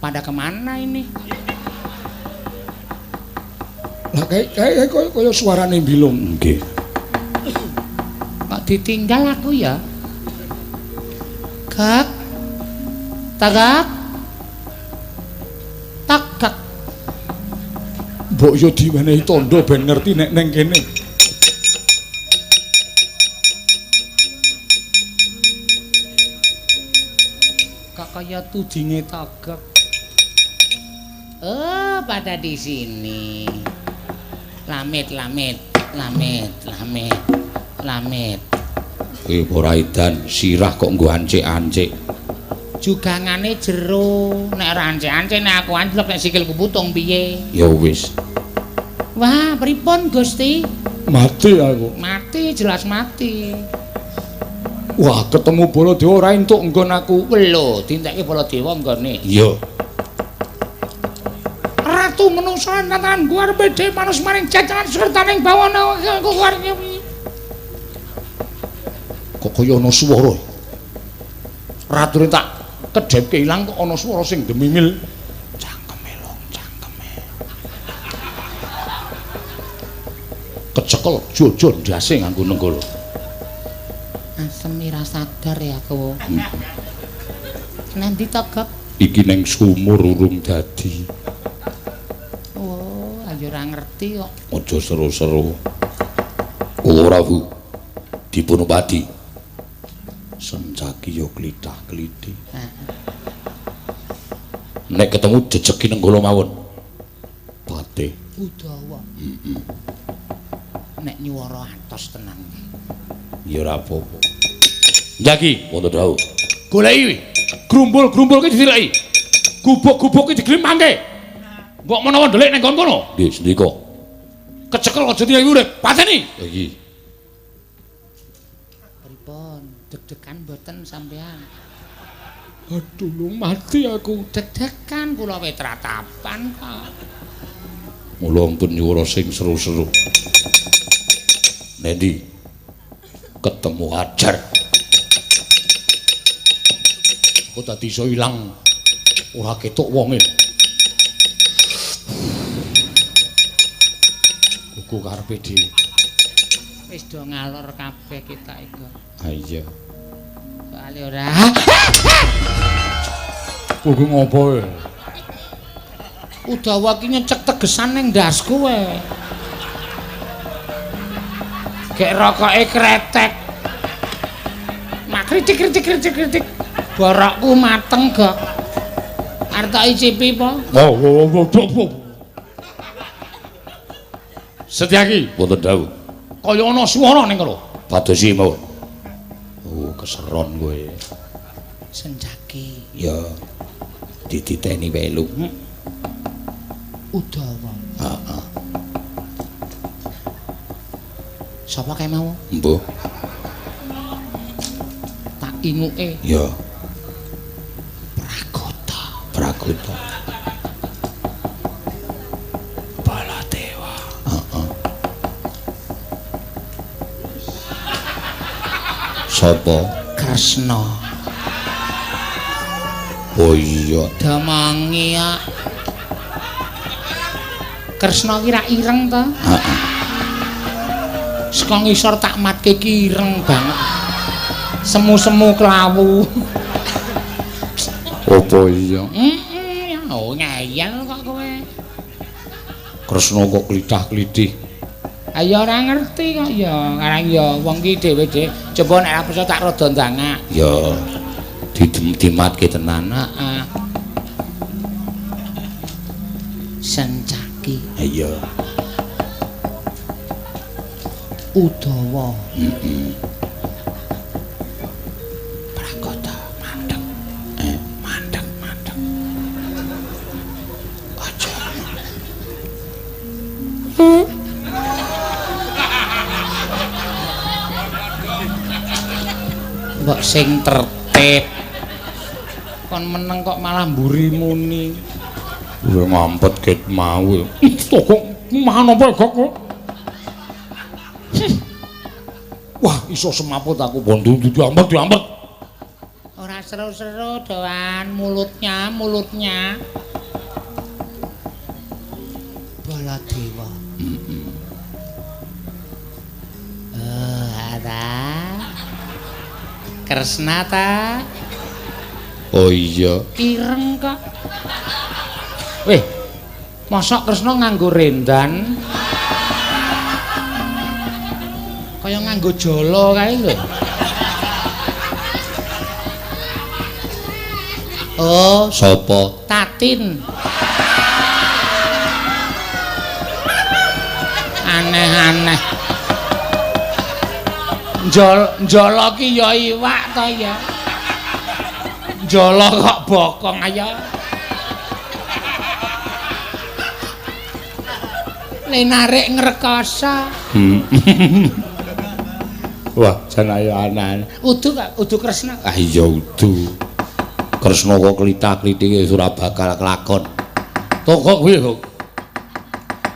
Pada kemana ini? Lah kayak kaya suarane bilung. Nggih. Kok ditinggal aku ya? Gak. Tagak. Tagak. Mbok yo diwenehi tandha ben ngerti nek ning kene. Kok kaya tudinge togok. Oh, pada di sini. Lamit, lamit, lamit, lamit, lamit. Kowe ora edan, sirah kok nggo ancik-ancik. Jugangane jero, nek ora ancik-ancik nek aku anjlok nek sikilku putung piye? Ya wis. Wah, pripun Gusti? Mati aku. Mati, jelas mati. Wah, ketemu Baladewa ora entuk nggon aku. Lho, dintekke Baladewa nggone. Iya. Ratu menungsa tangan gua arepe dhewe manus maring jajaran sertaning bawana kok kaya ana swara. Ratune tak kedhepke ilang kok ana swara sing demimil. Cangkeme long, cangkeme. Kecekel jojo ndase nganggo nenggala. Asem ora sadar ya aku. Nanti togok iki ning sumur urung dadi. Oh, ayo ora ngerti kok. Aja seru-seru. Ora, Bu. Dipunupadi. Sencaki yo klithah-klithih. Nek ketemu jejegi nenggala mawon. Patih Udawa. Heeh. Nek nyuwara atos tenan. Ya ora apa-apa. Njaki wonten dawuh. Goleki grumbul-grumbul ki ditileki. Gubuk-gubuk ki diglimangke. Mbok menawa ndelik ning nggon kono. Nggih, sendika. Kecekel aja diayu urip. Pateni. Iki. Pripun? Deg-degan mboten sampean? Aduh, lu mati aku. Deg-degan kula wis tratapan kok. Mula ampun nyuwara sing seru-seru. Nendi? Ketemu ajar. Aku tadi iso ilang. Ora ketok wonge. Kuku karepe dhewe. Wis do ngalor kabeh kita iku. Ha iya. Soale ora. Kuku ngopo e? Udawa ki nyecek tegesan ning ndasku wae. Gek rokoke kretek. Mak kritik kritik kritik kritik. Borokku mateng gok. Arep tak icipi po? Oh, oh, oh, oh. Setyaki wonten dawuh. Kaya ana swara ning kono. Padosi mawon. Oh, keseron kowe. Sencaki. Ya. Dititeni welu. Udawa. Heeh. Sapa kae mau? Mbuh. Tak inguke. Ya. Pragota. Pragota. Baladewa. Heeh. Sapa? Kresna. Oh iya. Damangi ya. Kresna ki ra ireng to? Heeh. Saka ngisor tak matke ki ireng banget. Semu-semu klawu. Apa iya? Heeh, oh ngeyel kok kowe. Kresna kok klithah-klithih. Ayo ora ngerti kok ya, karang ya wong ki dhewe-dhewe. Coba nek ora percaya tak rada ndangak. Ya. Dimatke tenan. Heeh. Sencaki. Iya. Udawa. Heeh. Pragota mandeg. Mandeg, mandeg. Aja. Mbok sing tertib. Kon meneng kok malah mburi muni. Kowe ngampet ket mau. Kok mangan apa kok? Wah, iso semaput aku bondo diampet diampet. Ora seru-seru doan mulutnya, mulutnya. Baladewa. Heeh. Oh, ada. Kresna ta? Oh iya. Ireng kok. Weh. Mosok Kresna nganggo rendan. Kaya nganggo jala kae lho. Oh, sapa? Tatin. Aneh-aneh. Njala ki ya iwak to ya. Njala kok bokong ayo. Le narik ngrekoso. Wah, jan ayo aneh. Udu kok, udu Kresna. Ah iya udu. Kresna kok klita-klitike ora bakal kelakon. Toko kuwi kok.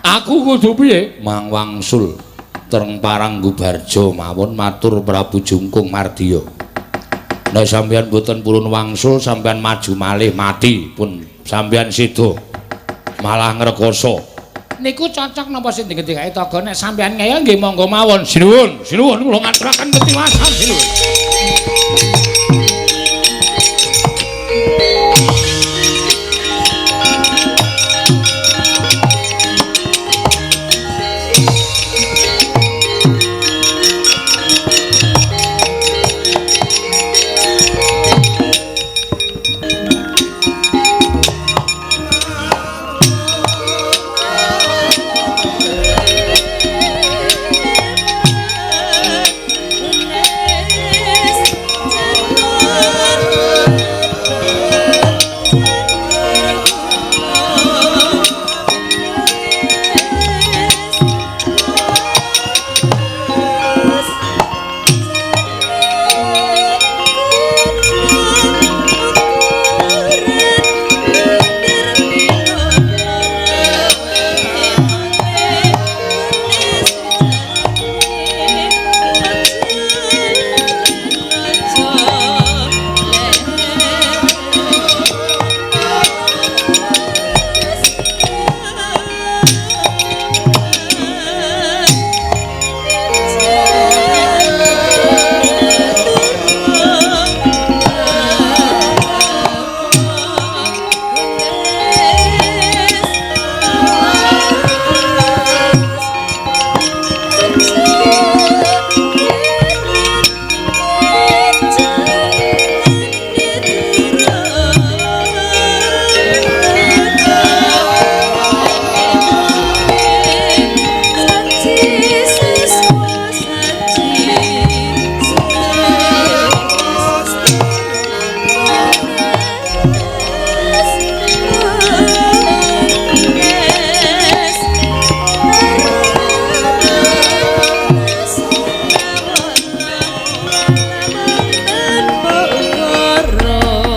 Aku kudu piye? Mang wangsul treng parang Gubarja mawon matur Prabu Jungkung Mardiya. Nek sampeyan mboten purun wangsul, sampeyan maju malih mati pun sampeyan seda. Malah ngrekoso. Niku cocok napa sing dingendikake Toga? Nek sampeyan ngeyel nggih monggo mawon. Sinuwun, sinuwun kula ngaturaken ketiwasan sinuwun.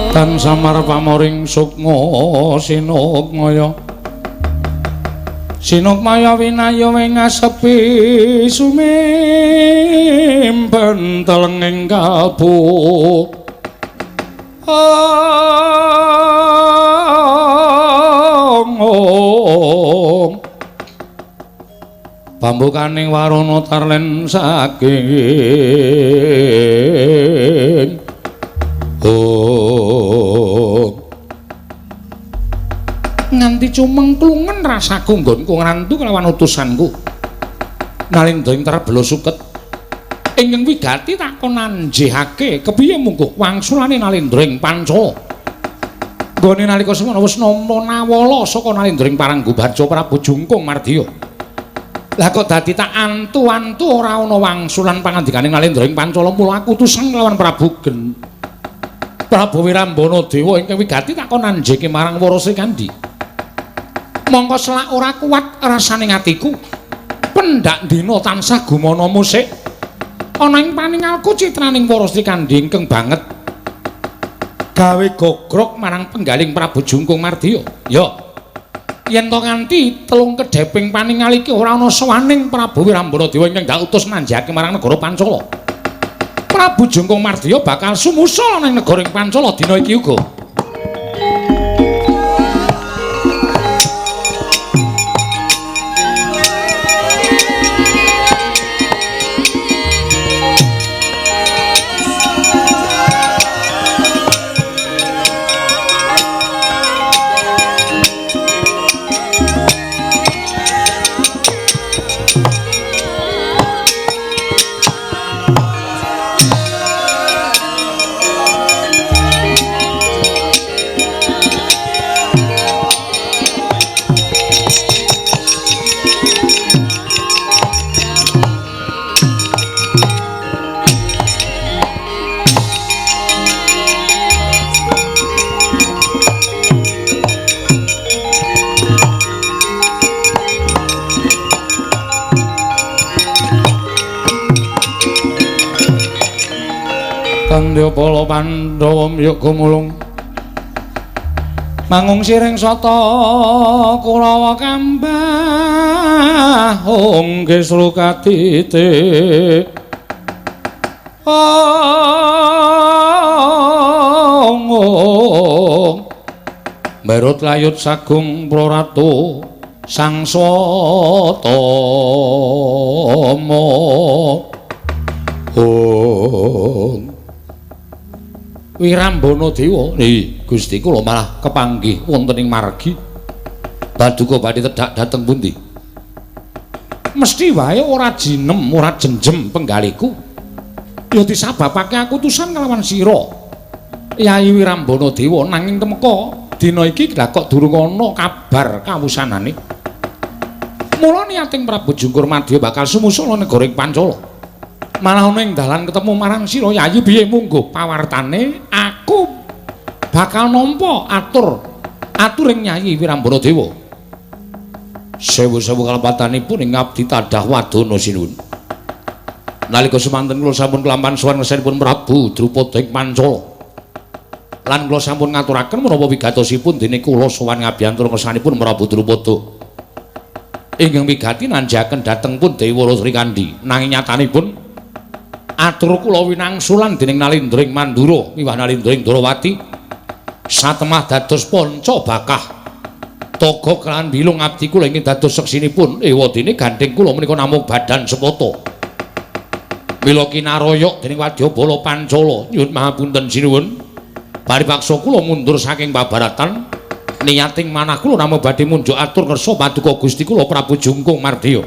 Tan samar pamoring sukma sinukmaya sinukmaya winaya wingasepi sumimpen telenging kalbu ong pambukaning warana tarlen saking oh. Nganti cumengklungen rasaku nggonku ngrantu kelawan utusanku. Nalindra ing Trabela suket ingkang wigati takon nanjihake kepiye mungguh wangsulane Nalindra ing Pancala. Nggone nalika semono wis nampa nawala saka Nalindra ing Paranggubarja Prabu Jungkung Mardiya. Lah kok dadi tak antu-antu ora ana wangsulan pangandikaning Nalindra ing Pancala, mula aku utusan kelawan Prabu Prabu Wirambana Dewa ingkang wigati takon nanjeke marang Wara Srikandhi. Mongko selak ora kuat rasane atiku. Pendak dina tansah gumana musik. Ana ing paningalku citraning Wara Srikandhi ingkang banget gawe gogrok marang penggaling Prabu Jungkung Mardiya. Ya. Yen to nganti telung kedheping paningal iki ora ana sowaning Prabu Wirambana Dewa ingkang dak utus nanjake marang negara Pancala. Prabu Jungkung Mardiya bakal sumusul nang negara ing Pancala dina iki uga. Kandya bala Pandhawa miyuk gumulung mangung siring sata Kurawa kambah ongge srukatite ong merut layut sagung praratu sang Swatama. Ong Wirambana Dewa, Gusti kula malah kepanggih wonten ing margi. Paduka badhe tedhak dhateng pundi? Mesti wae ora jinem, ora jenjem penggaliku. Ya disababake aku utusan kelawan sira. Yayi Wirambana Dewa, nanging temeka dina iki lha kok durung ana kabar kawusanane. Mula niating Prabu Jungkur Madya bakal sumusul negara ing Pancala. Malah ana ing dalan ketemu marang sira Yayi, piye mungguh pawartane aku bakal nampa atur aturing Yayi Wirambana Dewa. Sewu-sewu kalepatanipun ing abdi tadah wadana sinuwun. Nalika semanten kula sampun kelampahan sowan ngersanipun Prabu Drupada ing Pancala. Lan kula sampun ngaturaken menapa wigatosipun dene kula sowan ngabiyantura ngersanipun Prabu Drupada. Ingkang wigati nanjaken dhateng pun Dewa Srikandhi. Nanging nyatanipun atur kula winangsulan dening Nalindra ing Mandura miwah Nalindra ing Ndrawati satemah dados panca bakah toga kelawan bilung abdi kula ingkang dados seksinipun ewadene gandheng kula menika namung badan sepata mila kinaroyok dening wadyabala Pancala. Nyuwun mahapunten sinuwun, paripaksa kula mundur saking pabaratan niating manah kula namung badhe munjuk atur ngersa paduka Gusti kula Prabu Jungkung Mardya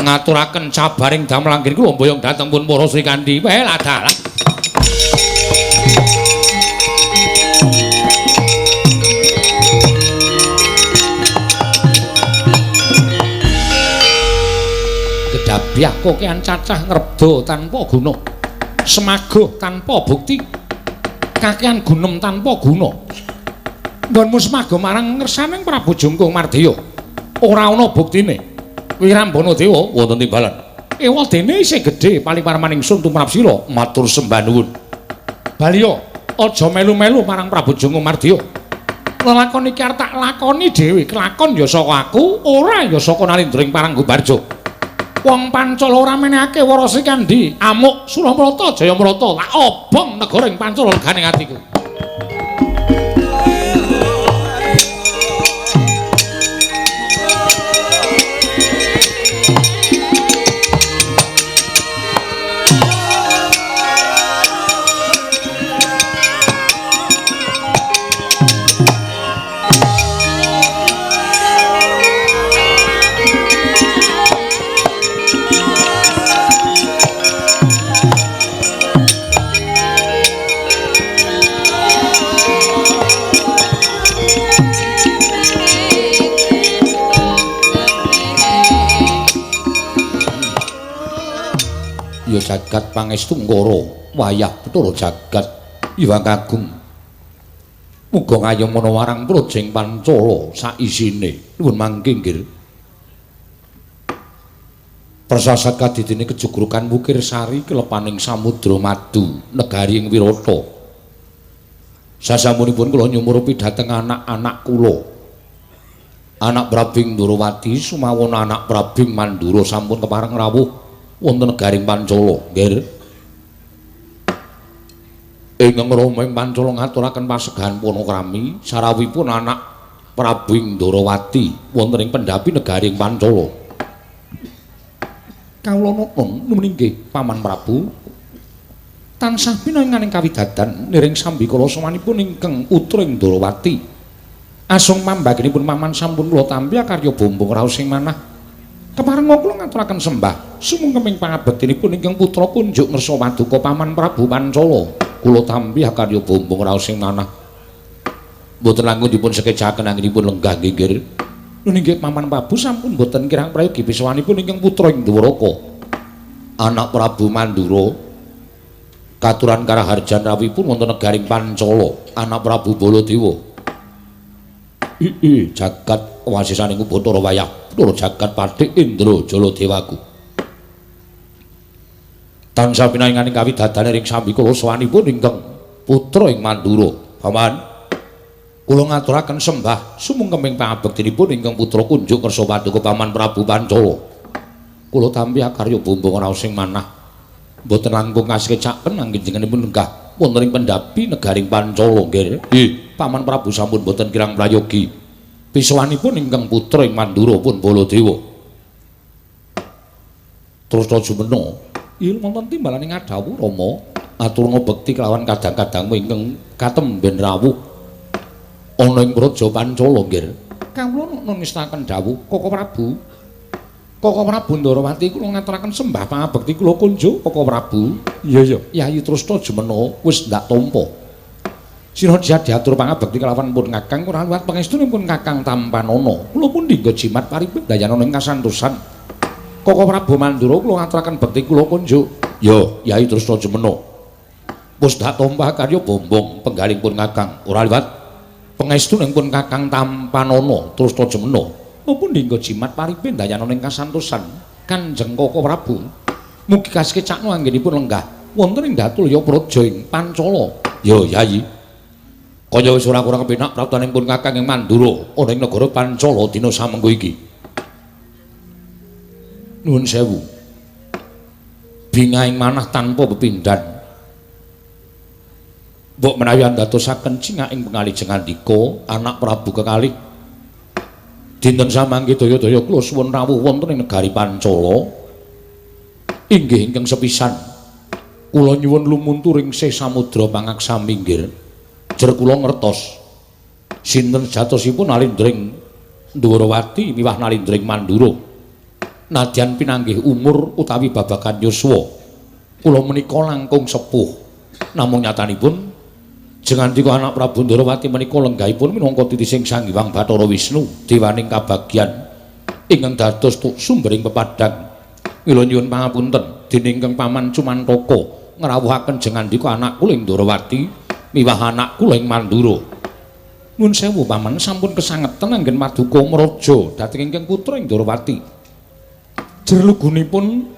ngaturaken cabaring damel anggen kula mboyong dhateng pun para Srikandhi. Welah dalah. Kedabyah kokean cacah ngrebda tanpa guna, semagoh tanpa bukti, kakean gunem tanpa guna. Nggonmu semagoh marang ngersaning Prabu Jungkung Mardya ora ana buktine. Wirambana Dewa wonten timbalan. Ewadene isih gedhe paling parmaning sun tumrap sira matur sembah nuwun. Baliya aja melu-melu marang Prabu Jungkung Mardya. Lelakon iki arep tak lakoni dhewe, kelakon ya saka aku, ora ya saka Nalindra ing Paranggubarja. Wong Pancala ora menehake Wara Srikandhi, amuk Suramrata Jayamrata, tak obong negara ing Pancala legane atiku. Ya jagat pangestu ngara wayah Bathara jagat Iwang Agung. Muga ngayom ana warang projeng Pancala saisine. Nuwun mangke nggih. Persasat kadidene kejugrukan Wukir Sari kelepaning samudra madu negari ing Wirata. Sasampunipun kula nyumurupi dhateng anak-anak kula. Anak Prabing Ndrawati sumawon anak Prabing Mandura sampun kepareng rawuh wonten negaring Pancala, nggih. Ingkang rama ing Pancala ngaturaken pasegahan panakrami sarawuhipun anak Prabu Ndrawati wonten ing pendhapi negaring Pancala. Kawula nata nuwun inggih Paman Prabu tansah pinanganing kawidadan niring sambikala sawanipun ingkang putra ing Ndrawati. Asung pambaginipun paman sampun kula tampi karya bombong raos ing manah. Keparenga kula ngaturaken sembah sumungkeming pangabektinipun ingkang putra kunjuk ngersa paduka Paman Prabu Pancala. Kula tampi karya bombong raos ing manah. Mboten langkung dipun sekecaken anggenipun lenggah nggih. Nun inggih Paman Prabu sampun mboten kirang prayogi pisawanipun ingkang putra ing Dwaraka. Anak Prabu Mandura katuran karaharjan rawuhipun wonten negaring Pancala, anak Prabu Baladewa. Ii jagat wasisaning Bathara wayah Bathara jagat Pathik Indra Jaladewaku. Tansah pinaringaning kawidadane ring sambikala sowanipun ingkang putra ing Mandura. Paman, kula ngaturaken sembah sumungkeming pangabektinipun ingkang putra kunjuk kersa paduka Paman Prabu Pancala. Kula tampi akarya bumbung raos sing manah. Mboten langkung kasekecaken anggenipun lenggah wonten ing pendhapi negaring Pancala nggih. Nggih, Paman Prabu sampun mboten kirang prayogi. Pisowanipun ingkang putra ing Mandura pun Baladewa. Terus jumena il wonten timbalane ngadhawuh Rama atur ngabekti kelawan kadang-kadangmu ingkang katemben rawuh ana ing Praja Pancala nggih. Kawula nungestaken dawuh Koko Prabu. Koko Prabu Ndarawati kula ngaturaken sembah pangabekti kula kunjuk Koko Prabu. Iya iya, Yayi Trusna jumena wis ndak tampa. Sira diatur pangabekti kelawan pun Kakang ora liwat pangestunipun Kakang tampanana. Kula pun dinggo jimat paripun dayanana ing kasantosan. Koko Prabu Mandura kula ngaturaken bekti kula kunjuk. Ya, Yayi Trusna jumena. Wis dak tampa karya bombong penggaling pun Kakang ora liwat pangestunipun Kakang tampanana Trusna jumena. Napa dinggo jimat paripun dayanana ing kasantosan Kanjeng Koko Prabu. Mugi kasekecakno anggenipun lenggah wonten ing Datulya Praja ing Pancala. Ya, Yayi. Kaya wis ora kurang kepenak praptaning pun Kakang ing Mandura ana ing negara Pancala dina samengko iki. Nuwun sewu. Bingahing manah tanpa pepindhan. Mbok menawi andadosaken cingak ing pengalih jengandika anak Prabu kekalih. Dinten samangke daya-daya kula suwun rawuh wonten ing negari Pancala. Inggih ingkang sepisan kula nyuwun lumunturing sih samudra pangaksami nggih. Jer kula ngertos sinten sejatosipun Nalindring Ndwarawati miwah Nalindring Mandura. Nadyan pinanggih umur utawi babagan yuswa kula menika langkung sepuh. Namung nyatanipun jengandika anak Prabu Ndwarawati menika lenggahipun minangka titising Sang Hyang Bathara Wisnu dewaning kabagyan ingkang dados sumbering pepadang. Mila nyuwun pangapunten dening ingkang paman Cumantaka ngrawuhaken jengandika anak kula ing Ndwarawati miwah anak kula ing Mandura. Nuwun sewu paman, sampun kesangeten anggen paduka mraja dhateng ingkang putra ing Ndwarawati. Jerlugunipun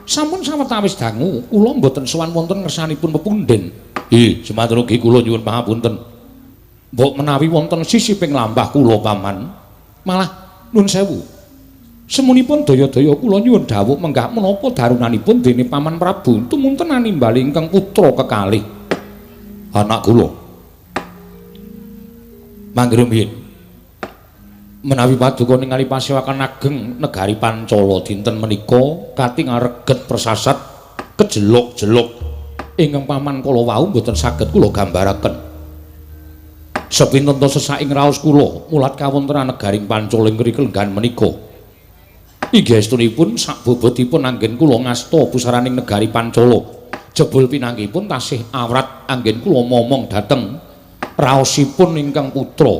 sampun sawetawis dangu kula mboten sowan wonten ngersanipun pepundhen. Nggih, semanten ugi kula nyuwun pangapunten. Mbok menawi wonten sisiping lambah kula paman, malah nuwun sewu. Semunipun daya-daya kula nyuwun dawuh menggah menapa darunanipun dene Paman Prabu tumunten animbali ingkang putra kekalih. Anak kula. Mangke rumiyin. Menawi paduka ningali pasewakan ageng negari Pancala dinten menika katingal reget persasat kejelok-jelok ingkang paman kala wau mboten saged kula gambaraken. Sepinten ta sesaking raos kula mulat kawontenan negaring Pancala ing ngriki lenggahan menika. Inggih estunipun sakbobotipun anggen kula ngasta pusaraning negari Pancala. Jebul pinanggihipun tasih awrat anggen kula momong dhateng raosipun ingkang putra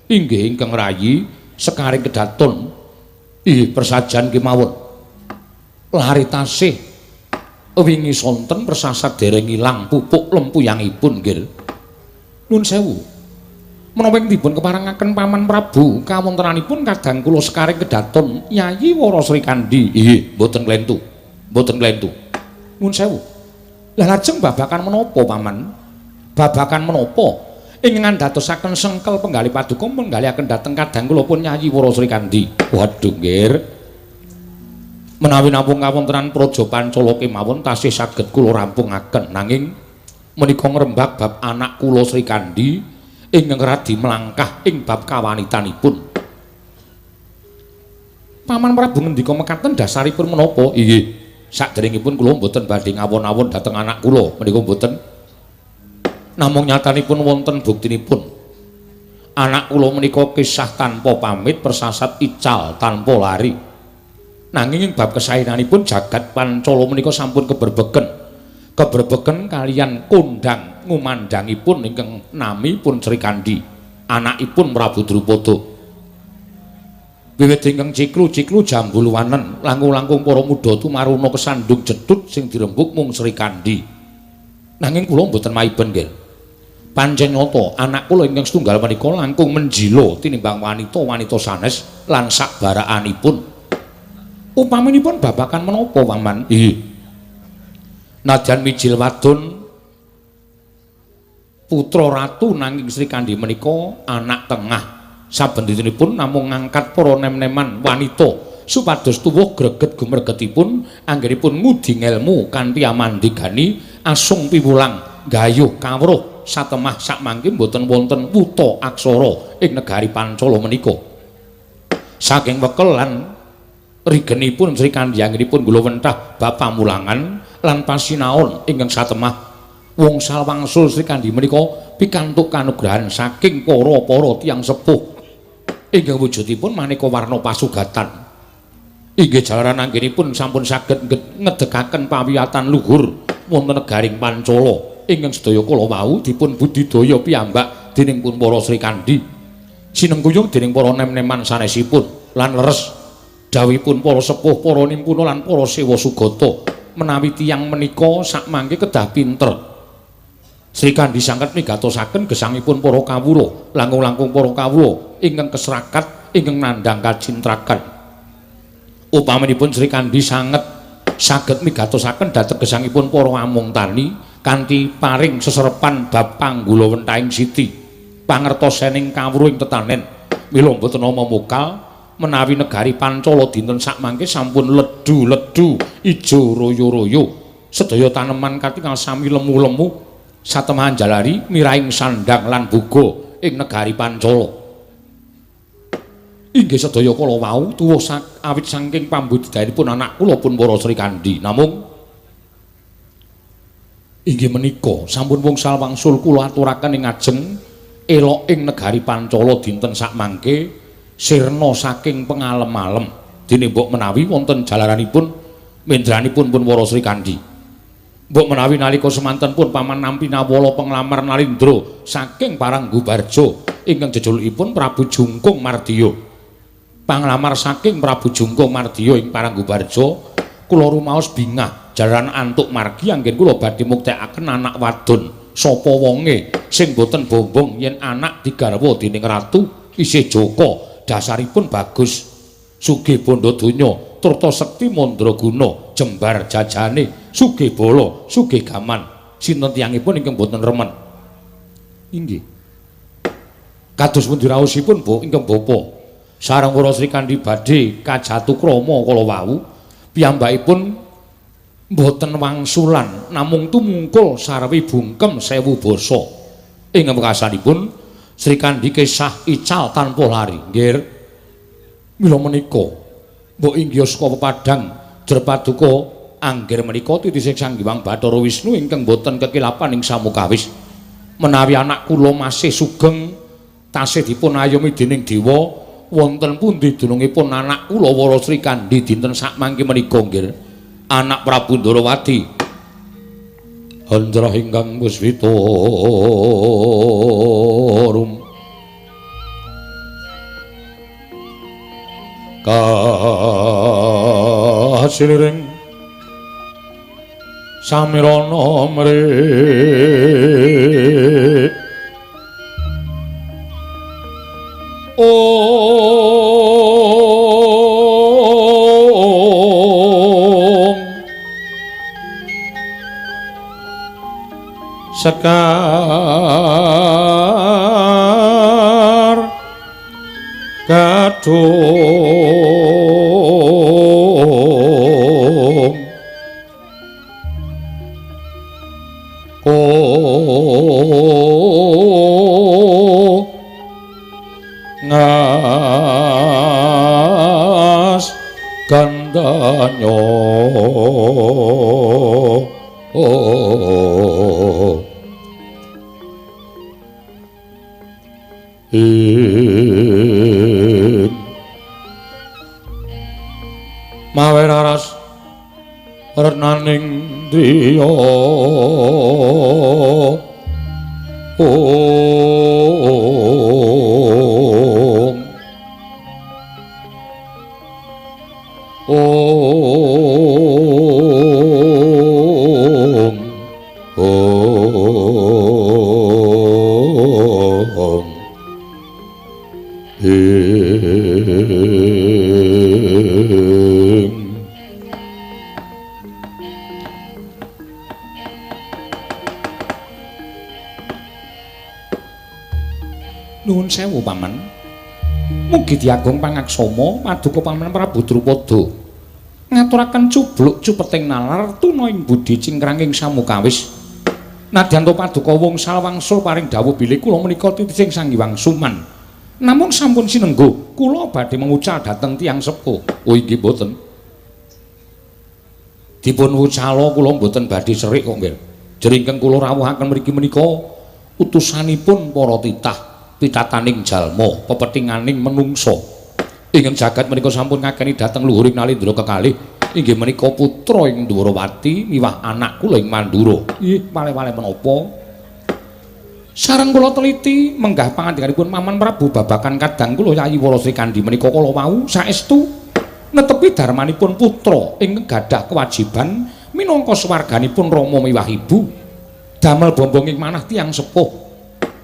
inggih ingkang rayi sekaring kedaton. Ih persajan kemawon. Lari tasih wingi sonten persasat dereng ilang pupuk lempuyangipun nggih. Nuwun sewu. Menapa ing dipun keparengaken Paman Prabu kawontenanipun kadang kula sekaring kedaton Yayi Wara Srikandhi. Inggih, mboten klentu. Mboten klentu. Nuwun sewu. Lah lajeng babakan menapa Paman? Babakan menapa? Ingkang ndadosaken sengkel penggalih paduka menggalihaken dhateng kadang kula pun Yayi Wara Srikandhi. Waduh nggih. Menawi namung kawontenan Praja Pancala kemawon tasih saged kula rampungaken, nanging menika ngrembak bab anak kula Srikandhi ingkang radi melangkah ing bab kawanitanipun. Paman Prabu ngendika mekaten dasaripun menapa? Inggih, saderengipun kula mboten badhe ngawon-awon dhateng anak kula menika mboten. Namung nyatanipun wonten buktinipun. Anak kula menika kisah tanpa pamit persasat ical tanpa lari. Nanging ing bab kesaenanipun jagat Pancala menika sampun keberbeken. Keberbeken kalian kondang ngumandangipun ingkang nami pun Srikandhi, anakipun Prabu Drupada. Wiwit ingkang ciklu-ciklu jambulwanen langkung-langkung para muda tumaruna kesandung jedut sing dirembuk mung Srikandhi. Nanging kula mboten maiben nggih. Pancen nyata anak kula ingkang setunggal menika langkung menjila tinimbang wanita-wanita sanes lan sakbarakanipun. Upaminipun babakan menapa, Paman? Inggih. Nadyan mijil wadon putra ratu nanging Srikandhi menika anak tengah. Saben dintenipun namung ngangkat para nem-neman wanita supados tuwuh greget gumregetipun anggenipun ngudi ngelmu kanthi amandigani asung piwulang gayuh kawruh satemah sakmangke mboten wonten wuta aksara ing negari Pancala menika. Saking wekel lan rigenipun Srikandhi anggenipun gulawentah bab pamulangan lan pasinaon ingkang satemah wongsal wangsul Srikandhi menika pikantuk kanugrahan saking para-para tiyang sepuh ingkang wujudipun maneka warna pasugatan. Inggih jalaran anggenipun sampun saged ngedekaken pawiyatan luhur wonten negaring Pancala ingkang sedaya kala wau dipun budidaya piyambak dening pun para Srikandhi sinengkuyung dening para nem-neman sanesipun lan leres dawuhipun para sepuh, para nimpuna lan para sewa sugata menawi tiyang menika sakmangke kedah pinter. Srikandhi sanget migatosaken gesangipun para kawula, langkung-langkung para kawula ingkang kesrakat ingkang nandhang kacintrakan. Upaminipun Srikandhi sanget saged migatosaken dhateng gesangipun para amung tani kanthi paring seserepan bab panggulawentahing siti pangertosening kawruh ing tetanen. Mila mboten ana mokal menawi negari Pancala dinten sakmangke sampun ledu-ledu ijo royo-royo, sedaya taneman katingal sami lemu-lemu satemahan jalari miraing sandang lan buga ing negari Pancala. Inggih sedaya kala wau tuwuh awit saking pambudidayanipun anak kula pun para Srikandhi. Namung inggih menika sampun wongsal wangsul kula aturaken ing ajeng elok ing negari Pancala dinten sakmangke sirna saking pengalem-alem dene mbok menawi wonten jalaranipun mendranipun pun para Srikandhi. Mbok menawi nalika semanten pun paman nampi nawala penglamar Nalindra saking Paranggubarja ingkang jejulukipun Prabu Jungkung Mardiya. Panglamar saking Prabu Jungkung Mardiya ing Paranggubarja kula rumaos bingah jalaran antuk margi anggen kula badhe muktekaken anak wadon sapa wonge sing boten bombong yen anak digarwa dening ratu isih jaka dasaripun bagus sugih bondo donya turta sekti mandraguna jembar jajane sugih bala sugih gaman sinten tiyangipun ingkang boten remen. Inggih kados pundi raosipun Bu ingkang bapa sareng para Srikandhi badhe kajatukrama kala wau piyambakipun mboten wangsulan namung tumungkul sarwi bungkem sewu basa. Ing wekasanipun Srikandhi kesah ical tanpa lari. Nggih mila menika mbok inggih saka pepadang Jerpaduka anggir menika titising Sang Hyang Bathara Wisnu ingkang boten kekilapan ing samukawis. Menawi anak kula masih sugeng tasih dipun ayomi dening dewa wonten pundi dunungipun anak kula Wara Srikandhi dinten sakmangke menika nggih anak Prabu Ndarawati Handra ingkang puswita rum kasiliring samirana mrik ong sekar kadung ngas gandanyo ing mawe raras renaning driya ong ong ong ing sewu paman. Mugi diagung pangaksama paduka paman Prabu Drupada. Ngaturaken cubluk cupeting nalar tuna ing budi cingkranging samukawis. Nadyan to paduka wungsal wangsul paring dawuh bilih kula menika titising Sang Hyang Suman. Namung sampun sinengguh kula badhe mengucal dhateng tiyang sepuh. Oh inggih mboten. Dipun wucala kula mboten badhe serik kok nggih. Jringkeng kula rawuhaken mriki menika utusanipun para titah pitataning jalma pepetinganing menungsa. Ingkang jagat menika sampun ngakeni dhateng luhuring Nalendra kekalih inggih menika putra ing Dwarawati miwah anak kula ing Mandura. Ih, wale-wale menapa? Sareng kula teliti menggah pangandikanipun Paman Prabu babagan kadang kula Yayi Wara Srikandhi menika kala wau saestu netepi darmanipun putra ingkang gadah kewajiban minangka swarganipun rama miwah ibu damel bombonging manah tiyang sepuh.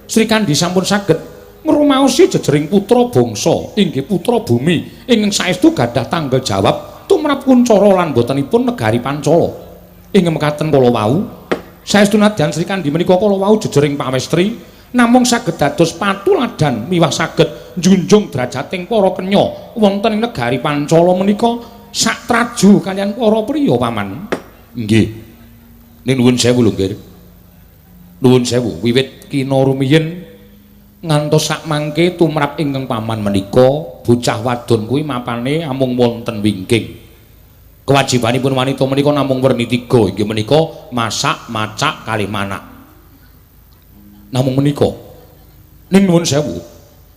Srikandhi sampun saged ngrumaosi jejering putra bangsa inggih putra bumi ingkang saestu gadah tanggung jawab tumrap kuncara lan botenipun negari Pancala. Ing mekaten kala wau saestu nadyan Srikandhi menika kala wau jejering pawestri namung saged dados patuladan miwah saged njunjung drajating para kenya wonten ing negari Pancala menika satraju kaliyan para priya paman. Nggih. Ning nuwun sewu lho nggih. Nuwun sewu wiwit kina rumiyin ngantos sakmangke tumrap ingkang paman menika bocah wadon kuwi mapane amung wonten wingking. Kewajibanipun wanita menika namung werni tiga inggih menika masak, macak kalih manak. Namung menika. Ning nuwun sewu.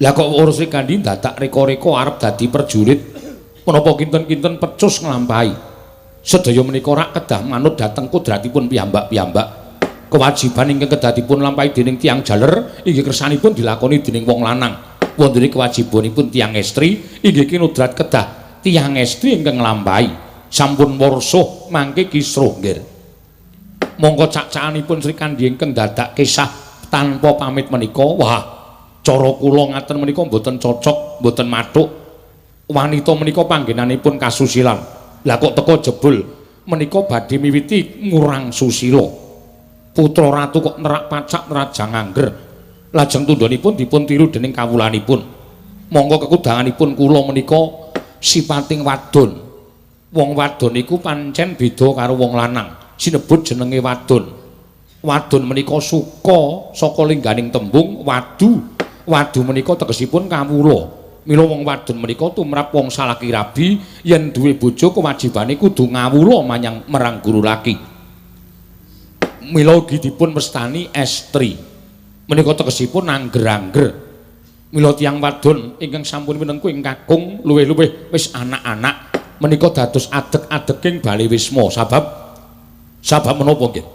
Lah kok Wara Srikandhi dadak reka-reka arep dadi prajurit menapa kinten-kinten pecus nglampahi. Sedaya menika rak kedah manut dhateng kodratipun piyambak-piyambak. Kewajiban ingkang kedah dipun lampahi dening tiyang jaler inggih kersanipun dilakoni dening wong lanang. Wontene kewajibanipun tiyang estri inggih kinodrat kedah tiyang estri ingkang nglampahi. Sampun warsuh mangke kisruh nggih. Mongko cak-cakanipun Srikandhi ingkang dadak kesah tanpa pamit menika, wah, cara kula ngaten menika mboten cocok, mboten mathuk. Wanita menika panggenanipun kasusilan. Lah kok teka jebul menika badhe miwiti ngurang susila. Putra ratu kok nerak pacak nerajang angger. Lajeng tundhonipun dipun tiru dening kawulanipun. Monggo kekudanganipun kula menika sipating wadon. Wong wadon iku pancen beda karo wong lanang. Sinebut jenenge wadon. Wadon menika suka saka lingganing tembung wadu. Wadu menika tegesipun kawula. Mila wong wadon menika tumrap wong salaki rabi yen duwe bojo kewajibane kudu ngawula manyang marang guru laki. Mila ugi dipun mestani estri. Menika tegesipun angger-angger. Mila tiyang wadon ingkang sampun minengku ing kakung luwih-luwih wis anak-anak menika dados adeg-adeking bale wisma. Sabab sabab menapa nggih?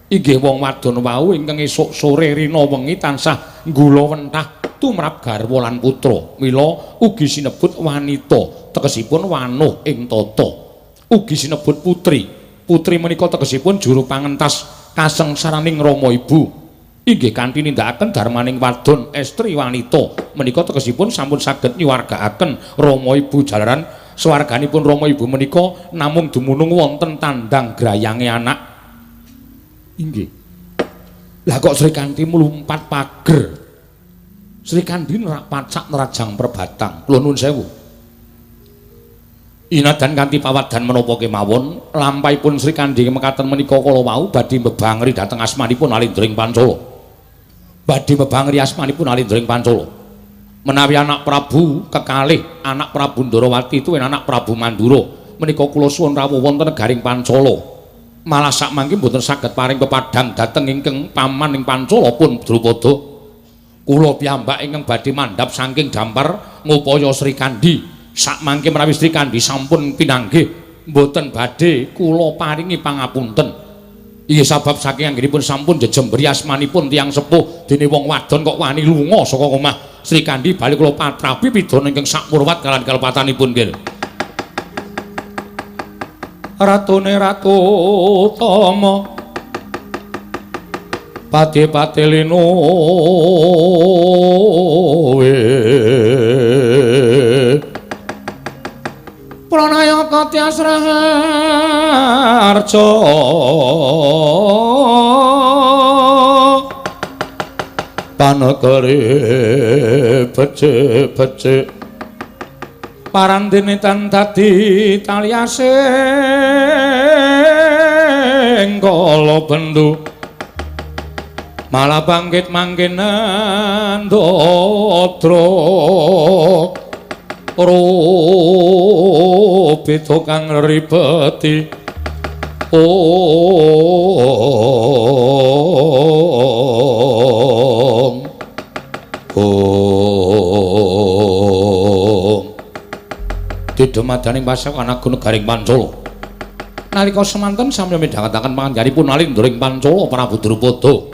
Inggih wong wadon wau ingkang esuk sore rina wengi tansah nggula wentah tumrap garwa lan putra. Mila ugi sinebut wanita, tegesipun wanuh ing tata. Ugi sinebut putri. Putri menika tegesipun juru pangentas kasengsaraning rama ibu. Inggih kanthi nindakaken darmaning wadon estri wanita menika tegesipun sampun saged nyuwargaaken rama ibu jalaran swarganipun rama ibu menika namung dumunung wonten tandang grayange anak. Inggih. Lah kok Srikandhi mlumpat pager. Srikandhi nerak pacak nerajang perbatang. Kula nuwun sewu. Inadan kanthi pawadan menapa kemawon, lampahipun Srikandhi mekaten menika kala wau badhe mbebangeri dhateng asmanipun Alendring Pancala. Badhe mbebangeri asmanipun Alendring Pancala. Menawi anak Prabu kekalih, anak Prabu Ndorowati tuwin anak Prabu Mandura, menika kula suwun rawuh wonten negaring Pancala. Malah sakmangke mboten saged paring pepadang dhateng ingkang paman ing Pancala pun Drupada. Kula piyambak ingkang badhe mandhap saking dampar ngupaya Srikandhi. Sakmangke menawi Srikandhi sampun pinanggih mboten badhe kula paringi pangapunten. Inggih sabab saking anggenipun sampun jejemberi asmanipun tiyang sepuh dene wong wadon kok wani lunga saka omah Srikandhi bali kula patrapi pidana ingkang sakmurwat kaliyan kalepatanipun nggih. Ratune Ratu Tama pati-pati linuwe Pranayaka Tyas Raharja Panegari becik-becik parandene tan dadi taliasing kala bendu malah bangkit mangke nandadra rubeda kang ribeti. Om Om didumadaning pasakan agung negaring Pancala. Nalika semanten samya midhangetaken pangandikanipun Nalindra ing Pancala Prabu Drupada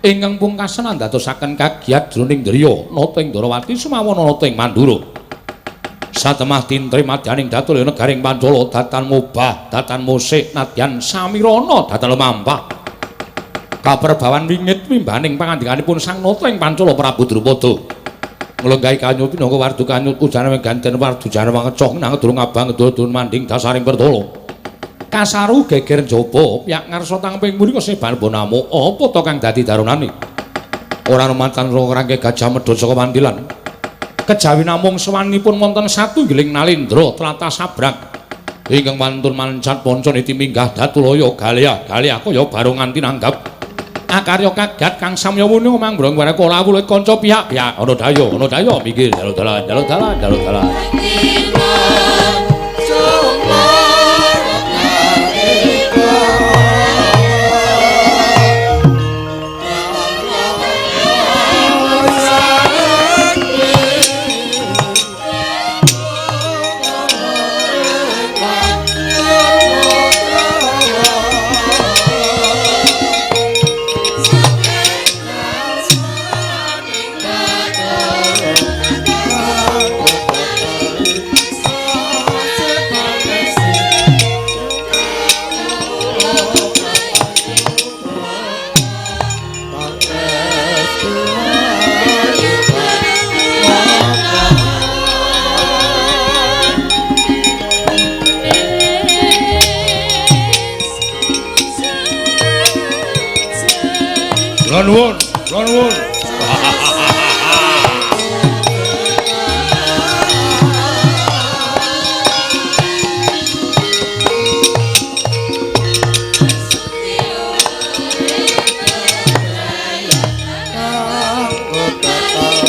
ingkang pungkasan andadosaken kagiyat jroning driya nata ing Ndrawati sumawana nata ing Mandura. Satemah tintri madyaning datulya negaring Pancala datan mubah datan musik nadyan samirana datan lumampah. Kaperbawan wingit wimbaning pangandikanipun sang nata ing Pancala Prabu Drupada. Nglenggahi kanyut pinangka wardu kanyut ujane ganten wardu jane wangecoh nang durung abang durun manding dasaring pertala. Kasaru geger njaba piyak ngarsa tangping mrika sebar bonamu apa to kang dadi darunane ora rumantan rangke gajah medhot saka wandilan kejawi namung sewanipun wonten satunggiling nalindra tlatah sabrang ingkang wantun mancat panca niti minggah datulaya galiah galiah kaya barongan tinanggap akarya kagat kang samya wuni mangbrong wareka lawuh kanca pihak-pihak ana daya minggir dalu dalan dalu dalan dalu dalan. Nuwun, nuwun.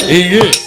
Inggih.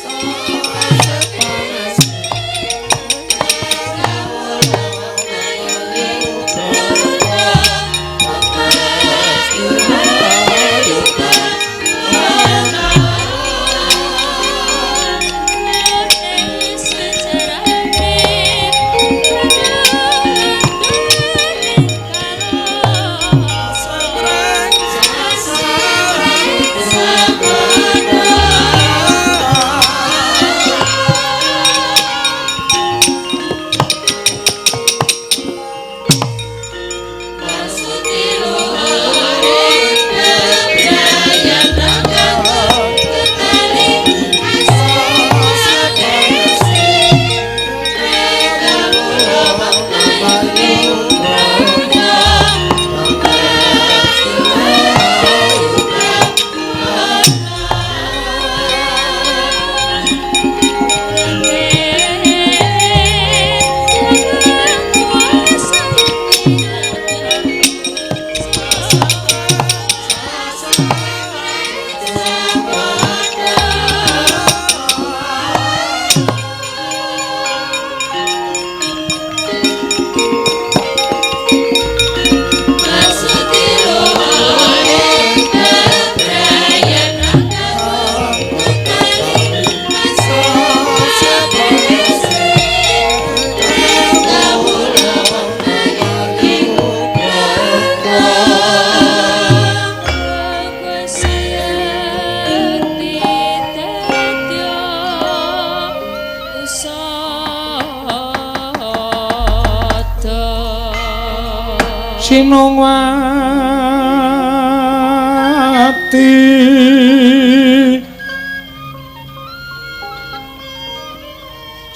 Sinongwati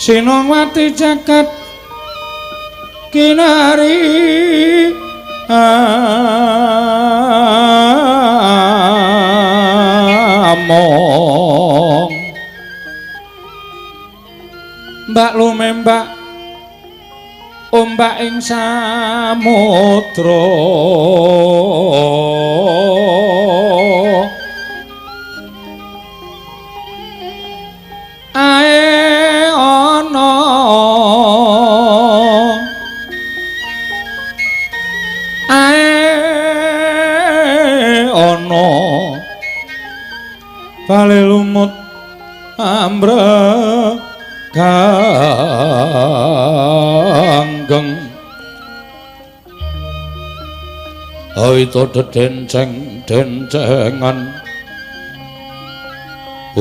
Sinongwati jagat kinari among mbak lumembak ombak ing samudra ae ana ae ana bale lumut ambrek ganggeng aito dedenceng dencengan oh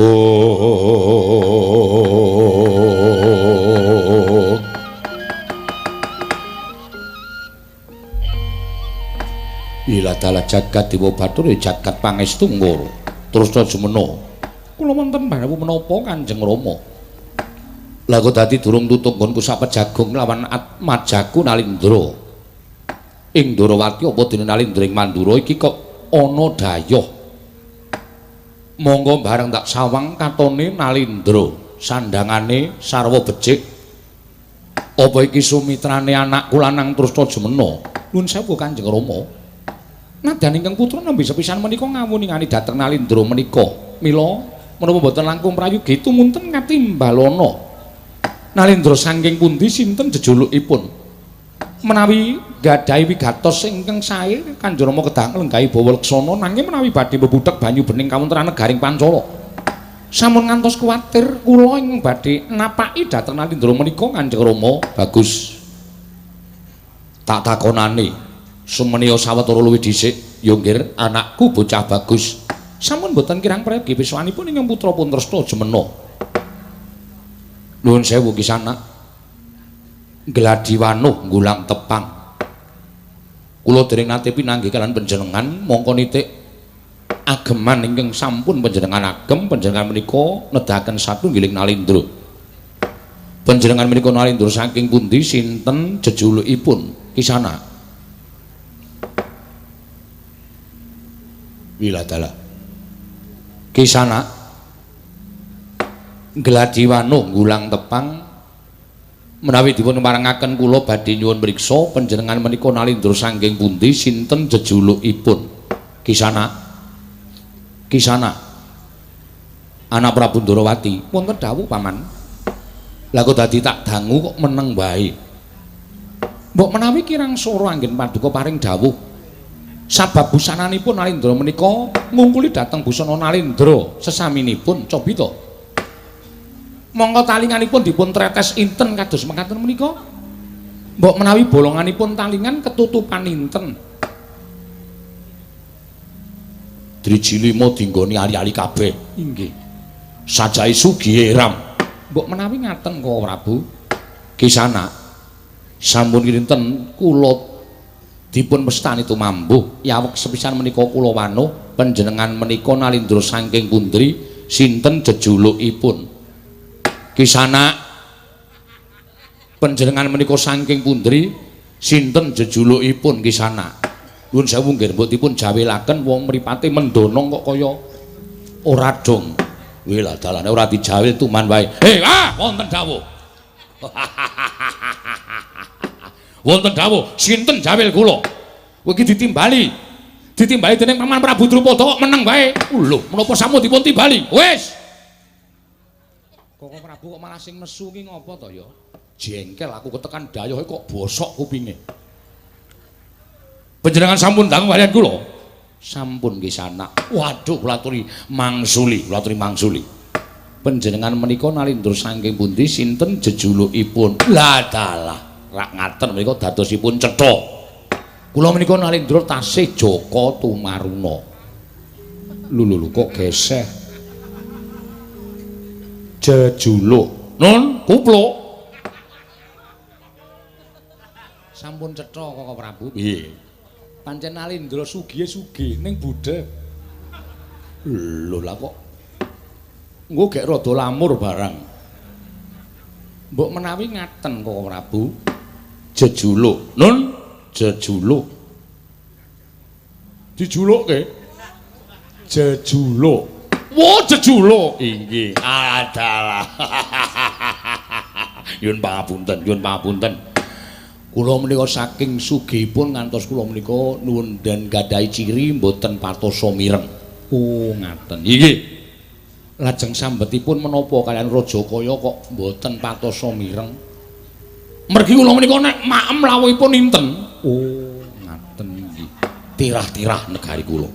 ila dalah jagat dewa bathara jagat pangestu ngoro terus jumena kula wonten bareng menapa Kanjeng Rama. Lah kok dadi durung tutuk nggonku sapejagung lawan Atmajaku Nalindra. Ing Ndorowati apa dene Nalindra ing Mandura iki kok ana dayoh. Monggo bareng tak sawang katone Nalindra, sandangane sarwa becik. Apa iki sumitrane anakku lanang Trusna Jumena? Nuwun sewu Kanjeng Rama. Nadyan ingkang putra nembe sepisan menika ngawuningani dhateng Nalindra menika. Mila menapa mboten langkung prayogi tumunten katimbalana. Nalindra saking pundi sinten jejulukipun? Menawi gadhahi wigatos ingkang sae Kanjeng Rama kedah nglenggahi bawa leksana nanging menawi badhe mbebudhek banyu bening kawontenan negaring Pancala. Sampun ngantos kuwatir kula ingkang badhe napaki dhateng Nalindra menika Kanjeng Rama. Bagus. Tak takonane sumeniya sawetara luwih dhisik ya nggih anakku bocah bagus. Sampun mboten kirang prayogi piswanipun ingkang putra pun Tresna Jumena. Nuwun sewu Kisana. Gladi wanuh nggulang tepang. Kula dereng nate pinanggih kalian panjenengan mongko nitik ageman ingkang sampun panjenengan agem panjenengan menika nedahaken satunggiling Nalindra. Panjenengan menika Nalindra saking pundi sinten jejulukipun Kisana? Wiladala. Kisana gladi wanuh nggulang tepang menawi dipun parengaken kula badhe nyuwun mriksa panjenengan menika Nalindra saking pundi sinten jejulukipun Kisana? Kisana anak Prabu Ndorowati. Wonten dawuh paman. Lah kok dadi tak dangu kok meneng wae. Mbok menawi kirang sora anggen paduka paring dawuh. Sabab busananipun Nalindra menika ngungkuli dhateng busana Nalindra sesaminipun cobi to. Mongko talinganipun dipun tretes inten kados mekaten menika. Mbok menawi bolonganipun talingan ketutupan inten. Driji lima dinggoni ali-ali kabeh. Inggih. Sajake sugihe ram. Mbok menawi ngaten kok Prabu. Kisana sampun kinten kula dipun mestani tumambuh yaweg sepisan menika kula wanuh panjenengan menika Nalindra saking pundi sinten jejulukipun Kisana panjenengan menika saking pundi sinten jejulukipun Kisana? Nuwun sewu nggih mbok dipun jawilaken wong mripate mendonong kok kaya ora dong. Wih lah dalane ora dijawil tuman wae. Hei, ah wonten dawuh. Wonten dawuh sinten jawil kula? Kowe iki ditimbali. Ditimbali dening Paman Prabu Drupada kok meneng wae. Lho, menapa sampun dipun timbali? Wis. Koko Prabu kok malah sing nesu ki ngopo to ya? Jengkel aku ketekan dayohe kok bosok kupinge. Panjenengan sampun dangu kaliyan kula? Sampun Kisana. Waduh kula aturi mangsuli, kula aturi mangsuli. Panjenengan menika Nalindra saking pundi sinten jejulukipun? Lah dalah, rak ngaten menika dadosipun cetha. Kula menika Nalindra tasih Jaka Tumaruna. Lho lho kok geseh. Jejuluk. Nun kupluk. Sampun cetha Koko Prabu. Piye? Pancen Nalindra sugihe sugih ning budhek. Lho lah kok engko gek rada lamur barang. Mbok menawi ngaten Koko Prabu. Jejuluk. Nun jejuluk. Dijulukke. Jejuluk. Wo jejuluk. Inggih. Adalah. Nyuwun pangapunten, nyuwun pangapunten. Kula menika saking sugihipun ngantos kula menika nuwun dan gadahi ciri mboten patosa mireng. Oh, ngaten. Inggih. Lajeng sambetipun menapa kaliyan Raja Kaya kok mboten patosa mireng? Mergi kula menika nek maem lawuhipun inten. Oh, ngaten inggih. Tirah-tirah negari kula.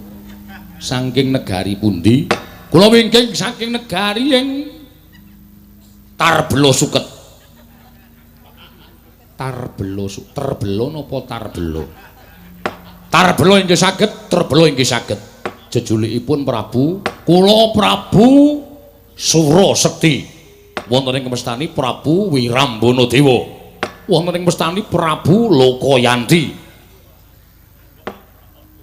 Saking negari pundi? Kula wingking saking negari ing Tarbela Suket. Tarbela Terbela napa Tarbela? Tarbela inggih saged, Terbela inggih saged. Jejulikipun Prabu, kula Prabu Surasekti. Wonten ing mestani Prabu Wirambana Dewa. Wonten ing mestani Prabu Lokayanti.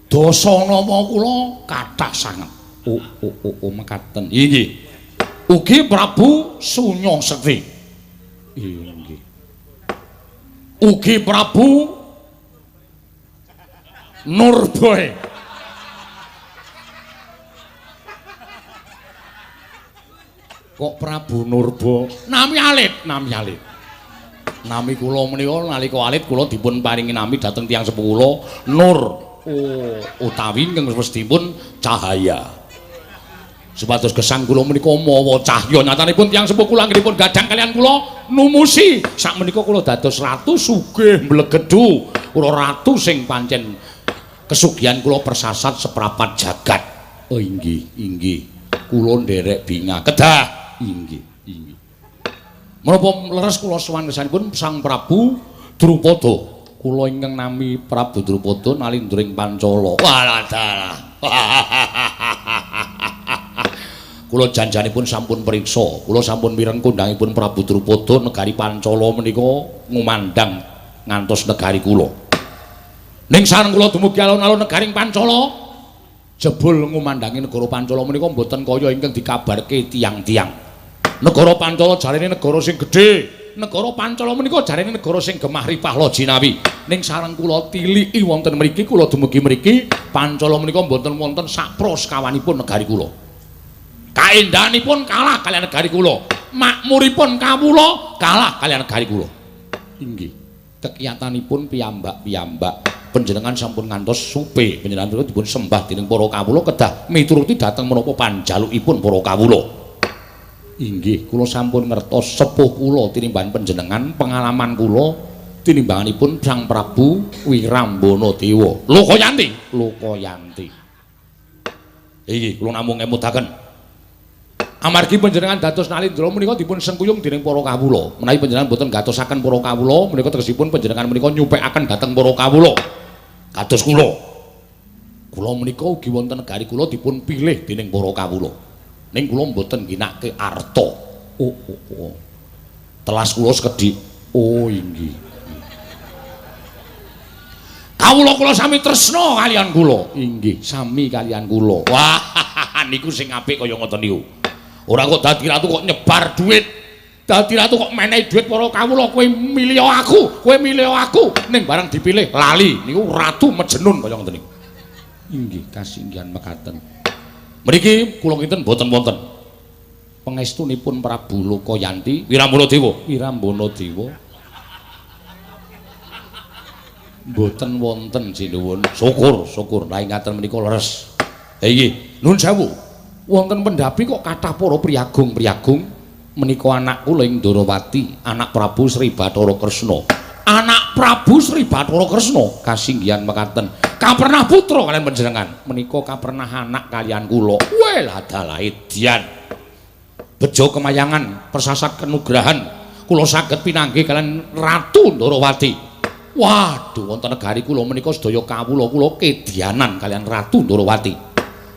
Dasa nama kula kathah sanget. Oh oh oh, oh mekaten. Inggih. Ugi Prabu Sunyasekti. Inggih. Ugi Prabu Nurboy. Kok Prabu Nurbo? Nami alit, nami alit. Nami kula menika nalika alit kula dipun paringi nami dhateng tiyang sepuh kula Nur. Oh, utawi ingkang westipun cahaya. Supados gesang kula menika mawa cahya nyatanipun tiyang sepuh kula anggenipun gadhang kaliyan kula numusi sakmenika kula dados ratu sugih mblegedhu. Kula ratu sing pancen kesugihan kula persasat seprapat jagat. Oh inggih, inggih. Kula nderek bingah. Kedah. Inggih, inggih. Menapa leres kula sowan kesanipun Sang Prabu Drupada. Kula ingkang nami Prabu Drupada nalindring Pancala. Walah. Kula janjanipun sampun priksa, kula sampun mireng kondhangipun Prabu Drupada negari Pancala menika ngumandhang ngantos negari kula. Ning sareng kula dumugi alun-alun negaring Pancala, jebul ngumandhangi negara Pancala menika mboten kaya ingkang dikabarke tiyang-tiyang. Negara Pancala jarene negara sing gedhe, negara Pancala menika jarene negara sing gemah ripah loh jinawi. Ning sareng kula tiliki wonten mriki, kula dumugi mriki, Pancala menika mboten wonten sakpro sekawanipun negari kula. Kaendahanipun kalah kaliyan negari kula, makmuripun kawula kalah kaliyan negari kula. Inggih, kekiyatanipun piyambak-piyambak panjenengan sampun ngantos supe, panjenengan dipun sembah dening para kawula kedah mituruti dhateng menapa panjalukipun para kawula. Inggih, kula sampun ngertos sepuh kula tinimbangan panjenengan, pengalaman kula tinimbanganipun Sang Prabu Wirambana Dewa. Lokayanti, Lokayanti. Inggih, kula namung ngemutaken. Amargi panjenengan dados nalindra menika dipun sengkuyung dening para kawula. Menawi panjenengan boten gatosaken para kawula, menika tegesipun panjenengan menika nyupekaken dhateng para kawula. Kados kula. Kula menika ugi wonten negari kula dipun pilih dening para kawula. Ning kula mboten ngginake arta. Oh, oh, oh. Telas kula sekedhik. Oh, inggih. Kawula kula sami tresna kaliyan kula. Inggih, sami kaliyan kula. Wah, niku sing apik kaya ngoten niku. Ora kok dadi ratu kok nyebar duit. Dadi ratu kok menehi duit para kawula, kowe milih aku, kowe milih aku. Ning barang dipilih lali. Niku ratu mejenun kaya ngoten niku. Inggih, kasinggihan mekaten. Mriki kula kinten mboten wonten pangestunipun Prabu Lokayanti Wirambana Dewa. Wirambana Dewa. Mboten wonten sinuwun. Syukur, syukur. Lah ngaten menika leres. Ha inggih, nuwun sewu. Wonten pendhapi kok kathah para priyagung-priyagung menika anak kula ing Ndorowati, anak Prabu Sri Bathara Kresna. Anak Prabu Sri Bathara Kresna kasinggihan mekaten. Kapernah putra kaliyan panjenengan menika kapernah anak kaliyan kula. Weh ladalah edian. Bejo kemayangan persasat kenugrahan kula saged pinanggih kaliyan Ratu Ndorowati. Waduh, wonten negari kula menika sedaya kawula kula kedianan kaliyan Ratu Ndorowati.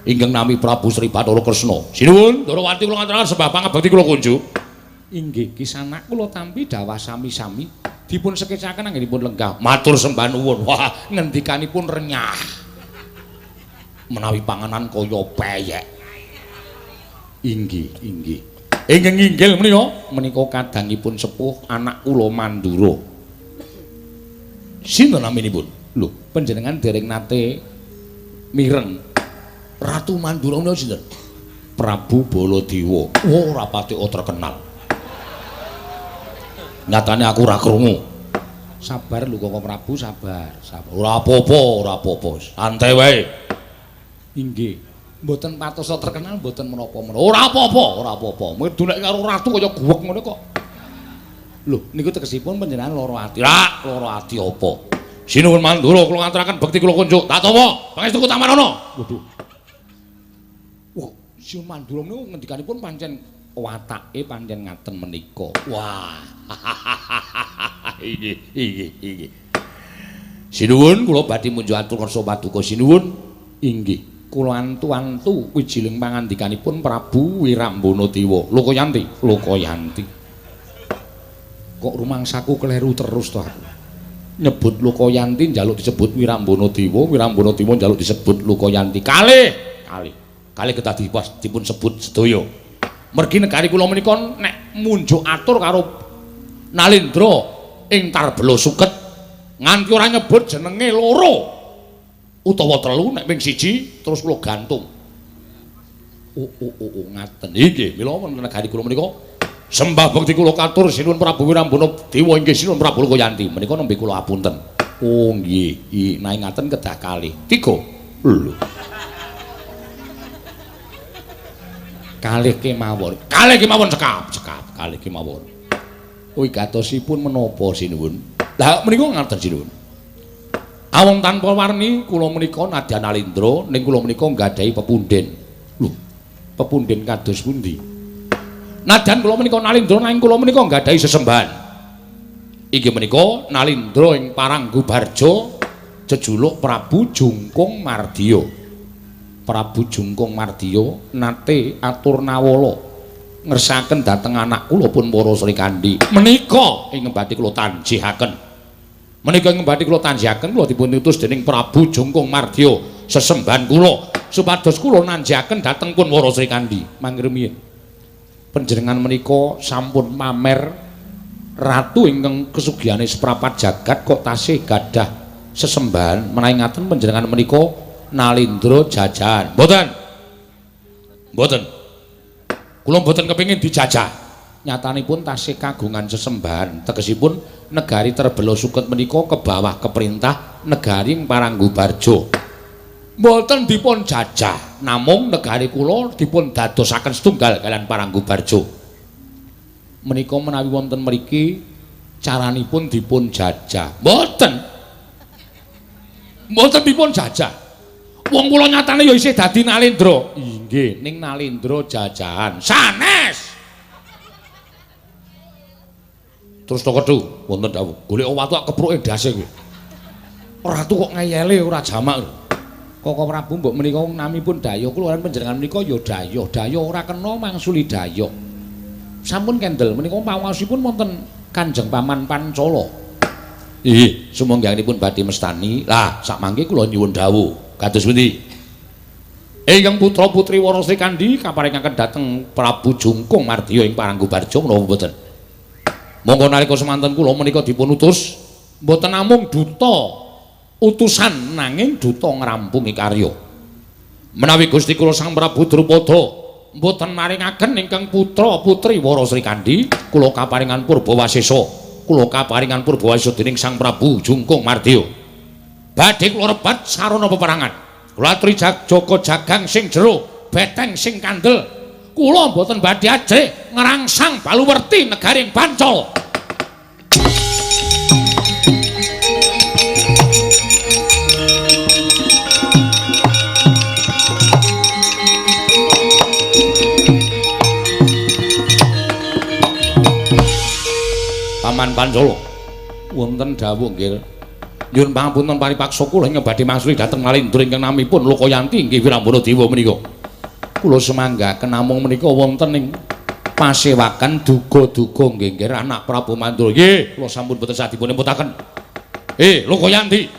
Ingkang nami Prabu Sri Bathara Kresna. Sinuwun Ndorowati kula ngaturaken sembah pangabekti kula kunjuk. Inggih, kisanak kula tampi dawah sami-sami dipun sekecaken anggenipun lenggah. Matur sembah nuwun. Wah, ngendikanipun renyah. Menawi panganan kaya peyek. Inggih, inggih. Ingkang inggil menika menika kadangipun sepuh anak kula Mandura. Sinten naminipun? Lho, panjenengan dereng nate mireng Ratu Mandura menika sinten? Prabu Baladewa. Wah, ora pati terkenal. Nyatane aku ora krungu. Sabar lho Koko Prabu, sabar, sabar. Ora apa-apa, ora apa-apa. Santai wae. Inggih. Mboten patosa terkenal mboten menapa-menapa. Ora apa-apa, ora apa-apa. Mung nek karo ratu kaya guwek ngono kok. Lho, niku tegesipun panjenengan lara ati. Rak, lara ati apa? Sinuwun Mandura kula ngaturaken bekti kula kunjuk. Tak tawa, pangestuku Tamarana. Waduh. Wah, Sinuwun Mandura niku ngendikanipun pancen watake pancen ngaten menika. Wah. Inggih, inggih, inggih. Sinuwun kula badhe munjuk atur kersa paduka sinuwun. Inggih. Kula antu-antu wijiling pangandikanipun Prabu Wirambana Dewa. Lokayanti, Lokayanti. Kok rumangsaku kleru terus to aku. Nyebut Lokayanti njaluk disebut Wirambana Dewa, Wirambana Dewa njaluk disebut Lokayanti. Kalih, kalih. Kalih kedah dipun sebut sedaya. Mergi negari kula menika nek munjuk atur karo Nalendra ing Tarbela Suket nganti ora nyebut jenenge loro utawa telu, nek ping siji terus kula gantung. Oh oh oh, oh ngaten. Inggih, mila wonten negari kula menika sembah bekti kula katur Sinuwun Prabu Wirambana Dewa inggih Sinuwun Prabu Lokayanti. Menika nembe kula apunten. Oh nggih, nek ngaten kedah kalih. 3. Lho. Kalih kemawon. Kalih kemawon cekap, cekap, kalih kemawon. Wigatosipun menapa sinuwun? Lah menika ngaten sinuwun. Awong tanpa warni kula menika nadyan Nalendra ning kula menika nggadahi pepunden. Lho, pepunden kados pundi? Nadyan kula menika Nalendra nanging kula menika nggadahi sesembahan. Inggih menika Nalendra ing Paranggubarja jejuluk Prabu Jungkung Mardiya. Prabu Jungkung Mardiya nate atur nawala ngersaken dhateng anak kula pun para Srikandhi. Menika ing badhe kula tanjihaken. Menika ing badhe kula tanjihaken kula dipun utus dening Prabu Jungkung Mardiya sesembahan kula supados kula nanjihaken dhateng pun para Srikandhi. Mangke rumiyin panjenengan menika sampun pamer ratu ingkang kesugihane seprapat jagat kok tasih gadah sesembahan. Menawi ngaten panjenengan menika Nalendra jajahan. Mboten. Mboten. Kula mboten kepengin dijajah. Nyatanipun tasih kagungan sesembahan. Tegesipun negari Tarbela Suket menika ke bawah keperintah negari Paranggubarja. Mboten dipun jajah, namung negari kula dipun dadosaken setunggal kalian Paranggubarja. Menika menawi wonten mriki caranipun dipun jajah. Mboten. Mboten dipun jajah. Wong kula nyatane ya isih dadi Nalendra. Inggih, ning Nalendra jajahan. Sanes. Terus to kedhu wonten dawuh, golek watu kepruke ndase kowe. Ratu kok ngeyele ora jamak. Koko Prabu mbok menika namipun dayoh kula lan panjenengan menika ya dayoh. Dayoh ora kena mangsuli dayoh. Sampun kendel menika pawosipun wonten Kanjeng Paman Pancala. Inggih, sumangga-pun badhe mestani. Lah, sakmangke kula nyuwun dawuh. Kados pundi? Ingkang putra-putri Wara Srikandhi kaparingaken dhateng Prabu Jungkung Mardiya ing Paranggubarja menapa mboten? Monggo nalika semanten kula menika dipun utus mboten namung duta utusan nanging duta ngrampungi karya. Menawi Gusti kula Sang Prabu Drupada mboten maringaken ingkang putra-putri Wara Srikandhi, kula kaparingan Purbawasesa. Kula kaparingan Purbawasesa dening Sang Prabu Jungkung Mardiya. Badhe kula rebat sarana peperangan. Kula aturi jaga jagang sing jero, beteng sing kandel. Kula mboten badhe ajrih ngrangsang baluwerti negaring Pancala. Paman Pancala, wonten dawuh nggih. Nyuwun pangapunten paripaksa kula ingkang badhe mangsuli dhateng Nalendra ingkang namipun Lokayanti inggih Wirambana Dewa menika. Kula semanggaken namung menika wonten ing pasewakan duga-duga nggih nggih anak Prabu Mandura. Nggih, kula sampun boten sadipun emputaken. Lokayanti.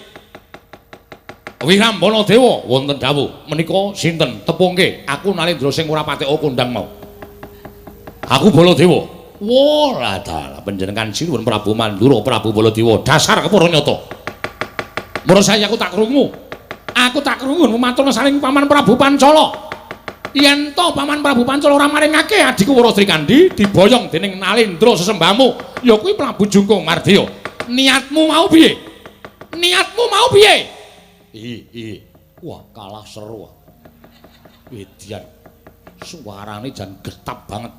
Wirambana Dewa wonten dawuh menika sinten tepungke aku Nalendra sing ora patek kondang mau. Aku Baladewa. Wah, dalah panjenengan sinuwun Prabu Mandura, Prabu Baladewa dasar kepara nyata. Mula saya aku tak krungu. Aku tak krungu matur saling Paman Prabu Pancala. Yen to Paman Prabu Pancala ora maringake adhiku Wara Srikandhi diboyong dening Nalendra sesembahmu, ya kuwi Prabu Jungkung Mardiya. Niatmu mau piye? Niatmu mau piye? Ih. Wah, kalah seru. Edian. Suarane jan getap banget.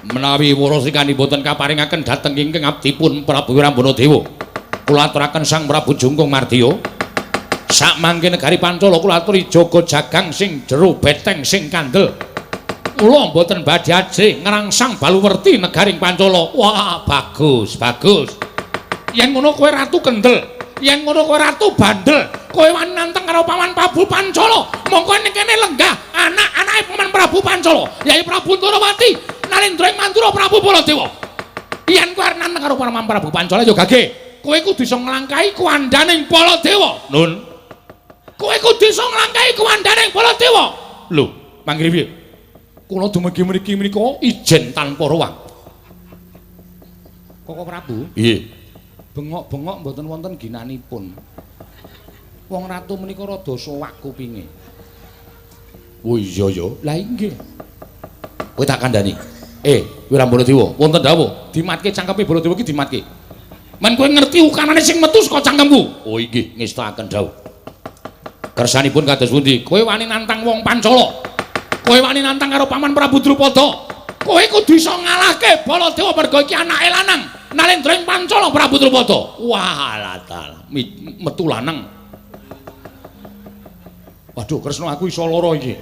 Menawi Wara Srikandhi boten kaparingaken dhateng ingkang abdipun Prabu Wirambana Dewa, kula aturaken Sang Prabu Jungkung Mardiya, sakmangke negari Pancala kula aturi jaga jagang sing jero beteng sing kandel. Kula mboten badhe ajrih ngrangsang baluwerti negaring Pancala. Wah, bagus, bagus. Yen ngono kowe ratu kendel, yen ngono kowe ratu bandel, kowe wani nantang karo Paman Prabu Pancala. Mongko ning kene lenggah anak-anake Paman Prabu Pancala, Yai Prabu Ndorowati, Nalendra ing Mandura Prabu Baladewa. Yen kowe arep nantang karo Paman Prabu Pancala ya gage. Kowe kudu iso nglangkahi kuwandaning Baladewa. Nun. Kowe kudu iso nglangkahi kuwandaning Baladewa. Lho, manggih piye? Kula dumugi mriki menika ijen tanpa ruang. Koko Prabu? Nggih. Bengok-bengok mboten wonten ginanipun. Wong ratu menika rada sowak kupinge. Oh iya ya. Lah inggih. Kowe tak kandhani. Wirambana Dewa, wonten dawuh, dimatke cangkeme Baladewa iki dimatke. Men kowe ngerti ukanane sing metu saka cangkemku. Oh inggih, ngestakaken dawuh. Kersanipun kados pundi? Kowe wani nantang wong Pancala. Kowe wani nantang karo Paman Prabu Drupada. Kowe kudu iso ngalahke Baladewa mergo iki anake lanang. Nalendra ing Pancala Prabu Drupada. Wah, latal. Metu lanang. Waduh, Kresna aku iso lara iki.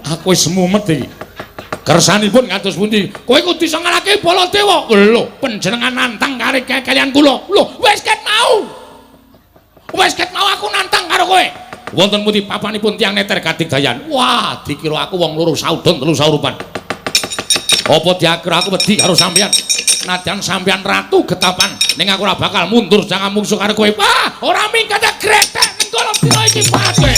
Aku wis mumet iki. Kersanipun kados pundi? Kowe kudu iso ngalahke Baladewa. Lho, panjenengan nantang kare kalian kula. Lho, wis ket mau. Wis ket mau aku nantang karo kowe. Wonten pundi papanipun tiyang neter kadigdayan? Wah, dikira aku wong loro saudon telu saurupan. Apa diakira aku wedi karo sampeyan? Nadyan sampeyan ratu getapan, ning aku ora bakal mundur jangan mungsuh karo kowe. Wah, ora minggat gretek ning kono dina iki pate.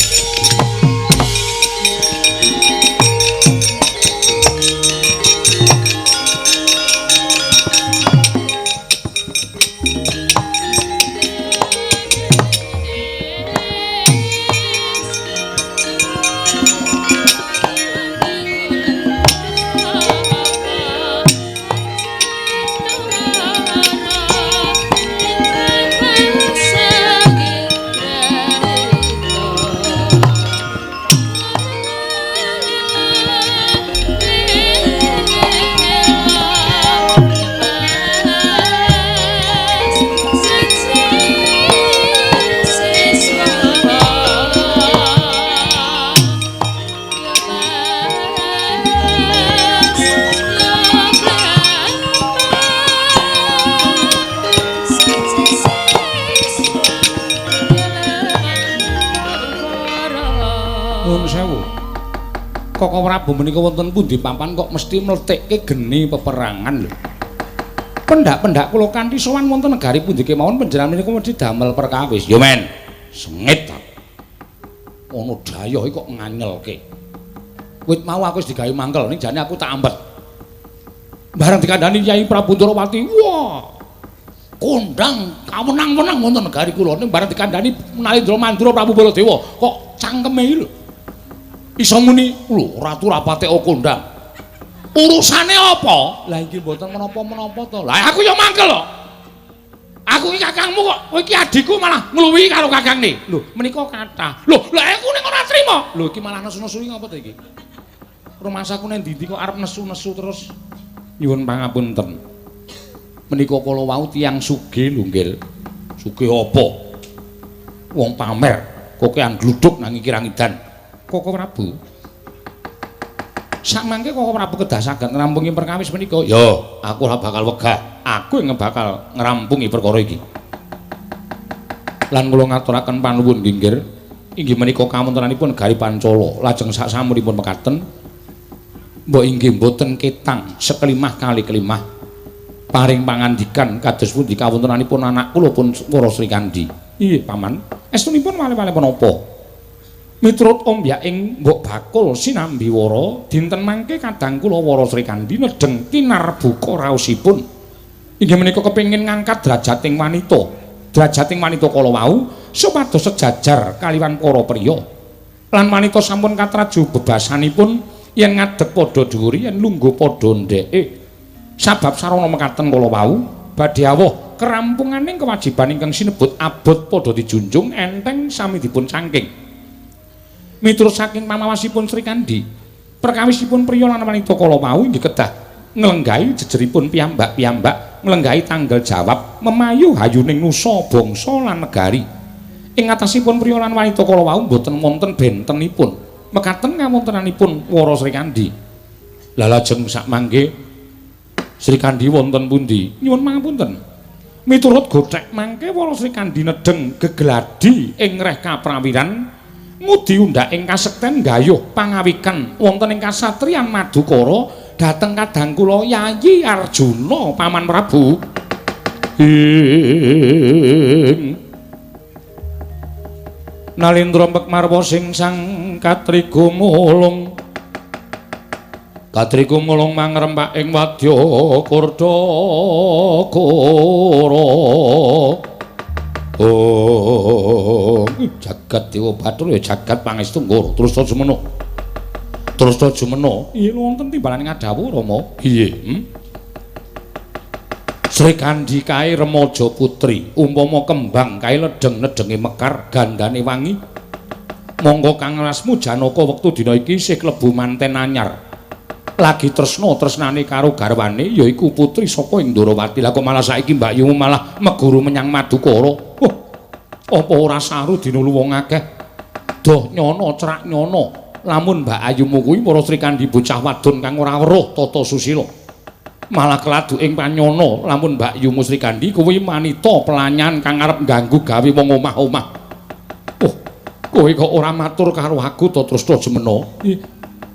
Koko Prabu menika wonten pundi papan kok mesti mletikke geni peperangan lho. Pendak-pendak kula kanthi sowan wonten negari pundi kemawon panjenengan menika mesti damel perkawis. Yo men, sengit ta. Ono dayoh iki kok nganyelke. Wit mau aku wis digawe mangkel ning jane aku tak ambet. Bareng dikandhani Kyai Prabu Ndorowati, wah. Kondang kawenang-wenang wonten negari kula ning bareng dikandhani Nalendra Mandura Prabu Baladewa kok cangkeme iki lho. Iso muni, lho ratu ra patek kondang. Urusane apa? Lah iki mboten menapa-menapa to. Lah aku ya mangkel lho. Aku iki kakangmu kok, kowe iki adikku malah ngluwihi karo kakangne. Lho, menika kathah. Lho, lah aku ning ora trima. Lho iki malah nesu-nesu iki ngapa to iki? Rumasaku nang ndi-ndi kok arep nesu-nesu terus. Nyuwun pangapunten. Menika kala wau tiyang sugih lho, Nggil. Sugih apa? Wong pamer, kokean gluduk nang iki rangidan. Koko Prabu. Sakmangke Koko Prabu kedah saged ngrampungi perkawis menika. Ya, aku ora bakal wegah. Aku yang bakal ngrampungi perkara iki. Lan kula ngaturaken panuwun nggih, inggih menika kawontenanipun negari Pancala. Lajeng saksamunipun mekaten, mbok inggih mboten ketang sekelimah kali kelimah paring pangandikan kados pundi kawontenanipun anak kula pun Wara Srikandhi. Inggih, Paman. Estunipun wale-wale menapa? Miturut ombyaking mbok bakul sinambi wara dinten mangke kadang kula Wara Srikandhi nedheng tinarbuka raosipun inggih menika kepengin ngangkat derajating wanita kala wau supados sejajar kaliwan para priya. Lan wanita sampun katraju bebasanipun yen ngadeg padha dhuwure yen lungguh padha ndheke. Sabab sarana mekaten kala wau badhe awuh kerampunganing kewajiban ingkang sinebut abot padha dijunjung enteng sami dipun cangking. Miturut saking pamawasipun Srikandhi, perkawisipun priya lan wanita kala wau inggih kedah nglenggahi jejeripun piyambak-piyambak, nglenggahi tanggal jawab memayu hayuning nusa bangsa lan negari. Ing atasipun priya lan wanita kala wau mboten wonten bentenipun. Mekaten kawontenanipun Wara Srikandhi. Lah lajeng sakmangke Srikandhi wonten pundi? Nyuwun pangapunten. Miturut gothek mangke Wara Srikandhi nedheng gegladi ing reh kaprawiran ngudi undhak ing kasekten gayuh pangawikan wonten ing kasatriyan Madukara dhateng kadang kula Yayi Arjuna Paman Prabu. Ing Nalindra Pekmarwa sing sang katriga mulung katriga mulung mangrempak ing wadya kordakara. Oh, jagat Dewa Bathara ya jagat pangestu Nggara. Terus ta jumena. Terus ta jumena. Iya wonten timbalane ngadhawuh Rama. Piye? Srikandhi kae remaja putri, umpama kembang kae ledeng-ledenge mekar, gandane wangi. Monggo Kang Lasmu Janaka wektu dina iki isih klebu manten anyar. Lagi tresna tresnane karo garwane yaiku putri saka Indrawati. Lah kok malah saiki Mbak Yumu malah meguru menyang Madukara. Wah, apa ora saru dinulu wong akeh? Doh nyono cerak nyono. Lamun Mbak Ayumu kuwi para Srikandhi bocah wadon kang ora weruh tata susila. Malah keladu ing panyono lamun Mbak Yumu Srikandhi kuwi manita pelanyan kang arep ngganggu gawe wong omah-omah. Oh, kowe kok ora matur karo aku to terus to jemena?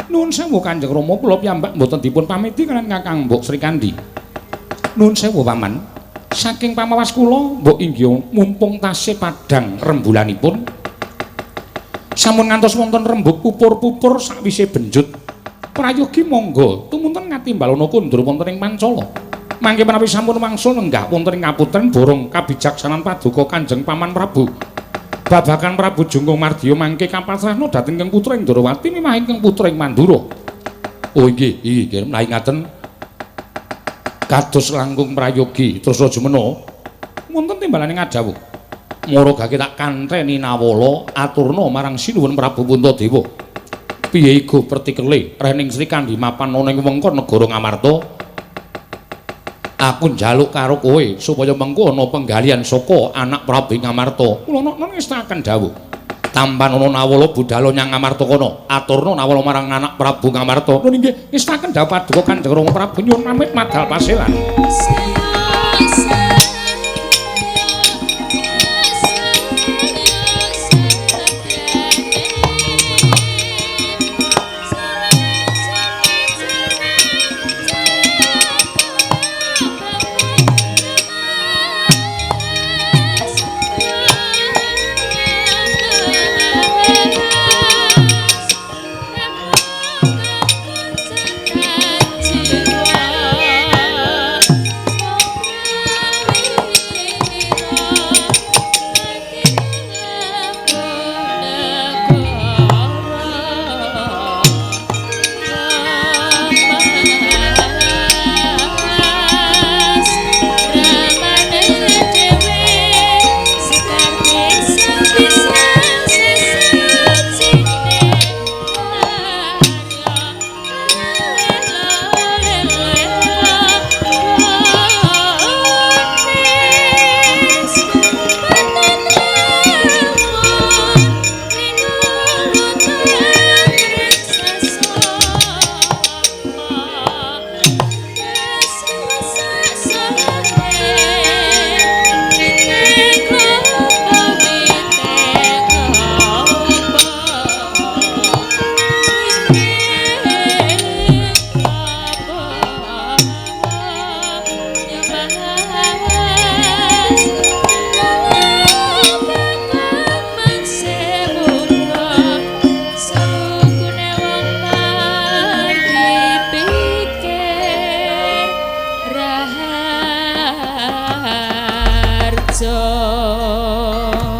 Nuwun sewu Kanjeng Rama, kula piyambak mboten dipun pamiti kaliyan Kakang Mbok Srikandhi. Nuwun sewu Paman. Saking pamawas kula mbok inggih mumpung tasih padhang rembulanipun sampun ngantos wonten rembug pupur-pupur sakwise benjut. Prayogi monggo tumunten ngatimbalana kondur wonten ing Pancala. Mangke menawi sampun wangsul lenggah wonten ing kaputren borong kabijaksanan paduka Kanjeng Paman Prabu. Babakan Prabu Jungkung Mardiya mangke kapasrahna dhateng ingkang putra Indrawati mimah ingkang putra ing Mandura. Oh inggih, inggih menawi ngaten kados langkung prayogi terus jumena wonten timbalane ngadhawuh. Mara gake tak kantheni nawala aturna marang Sinuwun Prabu Puntadewa. Piye iku pertikele rening Srikandhi mapan ana ing wewengkon negara Ngamarta? Aku njaluk karo kowe supaya mengko ana penggalian saka anak Prabu Ngamarta. Kula nokno ngestakaken dawuh. Tampan ana nawala budhal nyang Ngamarta kono. Aturna nawala marang anak Prabu Ngamarta. Nun inggih ngestakaken dawuh paduka Kanjeng Rama Prabu nyuwun pamit madal paselan.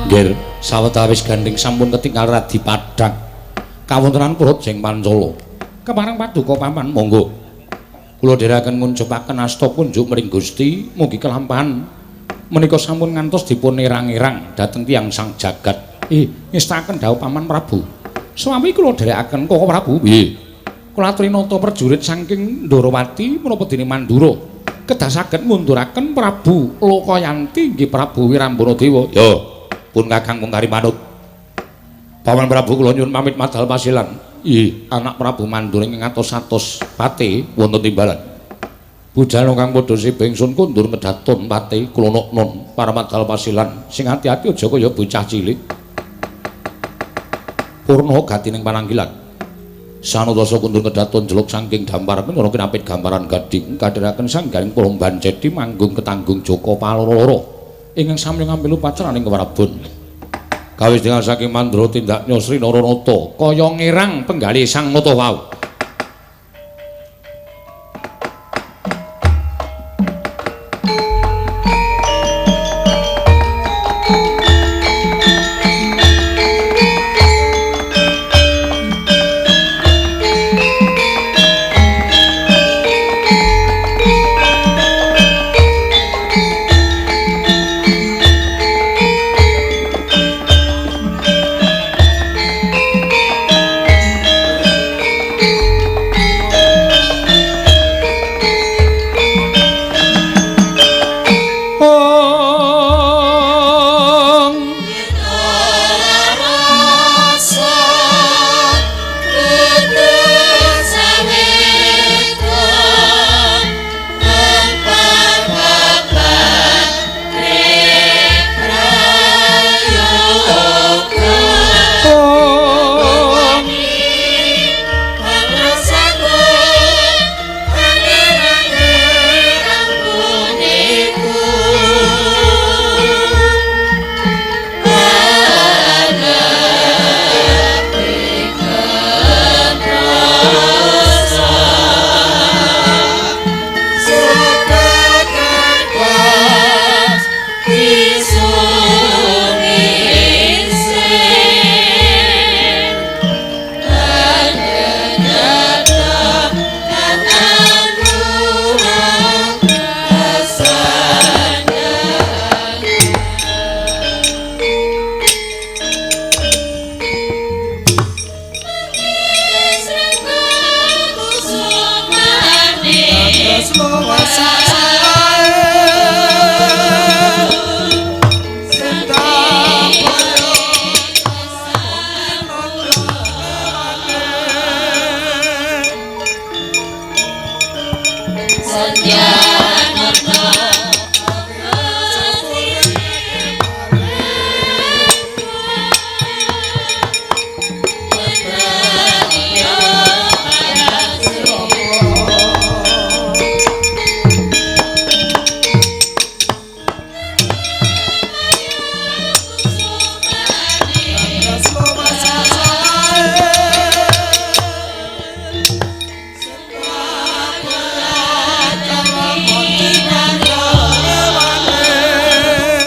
Nggih, sawetawis gandeng sampun ketinggal radi padhang. Kawontenan Purut Jeng Pancala. Kepareng paduka paman monggo. Kula dherekaken ngunjupaken asta kunjuk mring Gusti, mugi kelampahan menika sampun ngantos dipun erang-erang dhateng tiyang sang jagat. Ngestakaken dawuh Paman Prabu. Suami kula dherekaken Koko Prabu. Nggih. Kula aturi nata prajurit saking Ndorowati menapa dene Mandura kedah saged ngunduraken Prabu Lokayanti nggih Prabu Wirambana Dewa. Ya, pun Kakang mung kari manut. Paman Prabu kula nyuwun pamit madal pasilan. Ih, anak Prabu Mandura ing ngatos-atos pate wonten timbalan. Bujana kang padha sibeh ingsun kundur medaton pate kula noknon para madal pasilan sing ati-ati aja kaya bocah cilik. Purna gatining pananggilan. Sanadasa kundur kedaton jeluk saking dampar menyana kinapit gambaran gading kadheraken sanggaring Puromban Cedi manggung ketanggung Joko Paloro ingkang sami ngambil upacaraning keprabon. Kawis dengan saking Mandra tindaknya Sri Naranata kaya ngirang penggalih Sang Nata wau. Setia.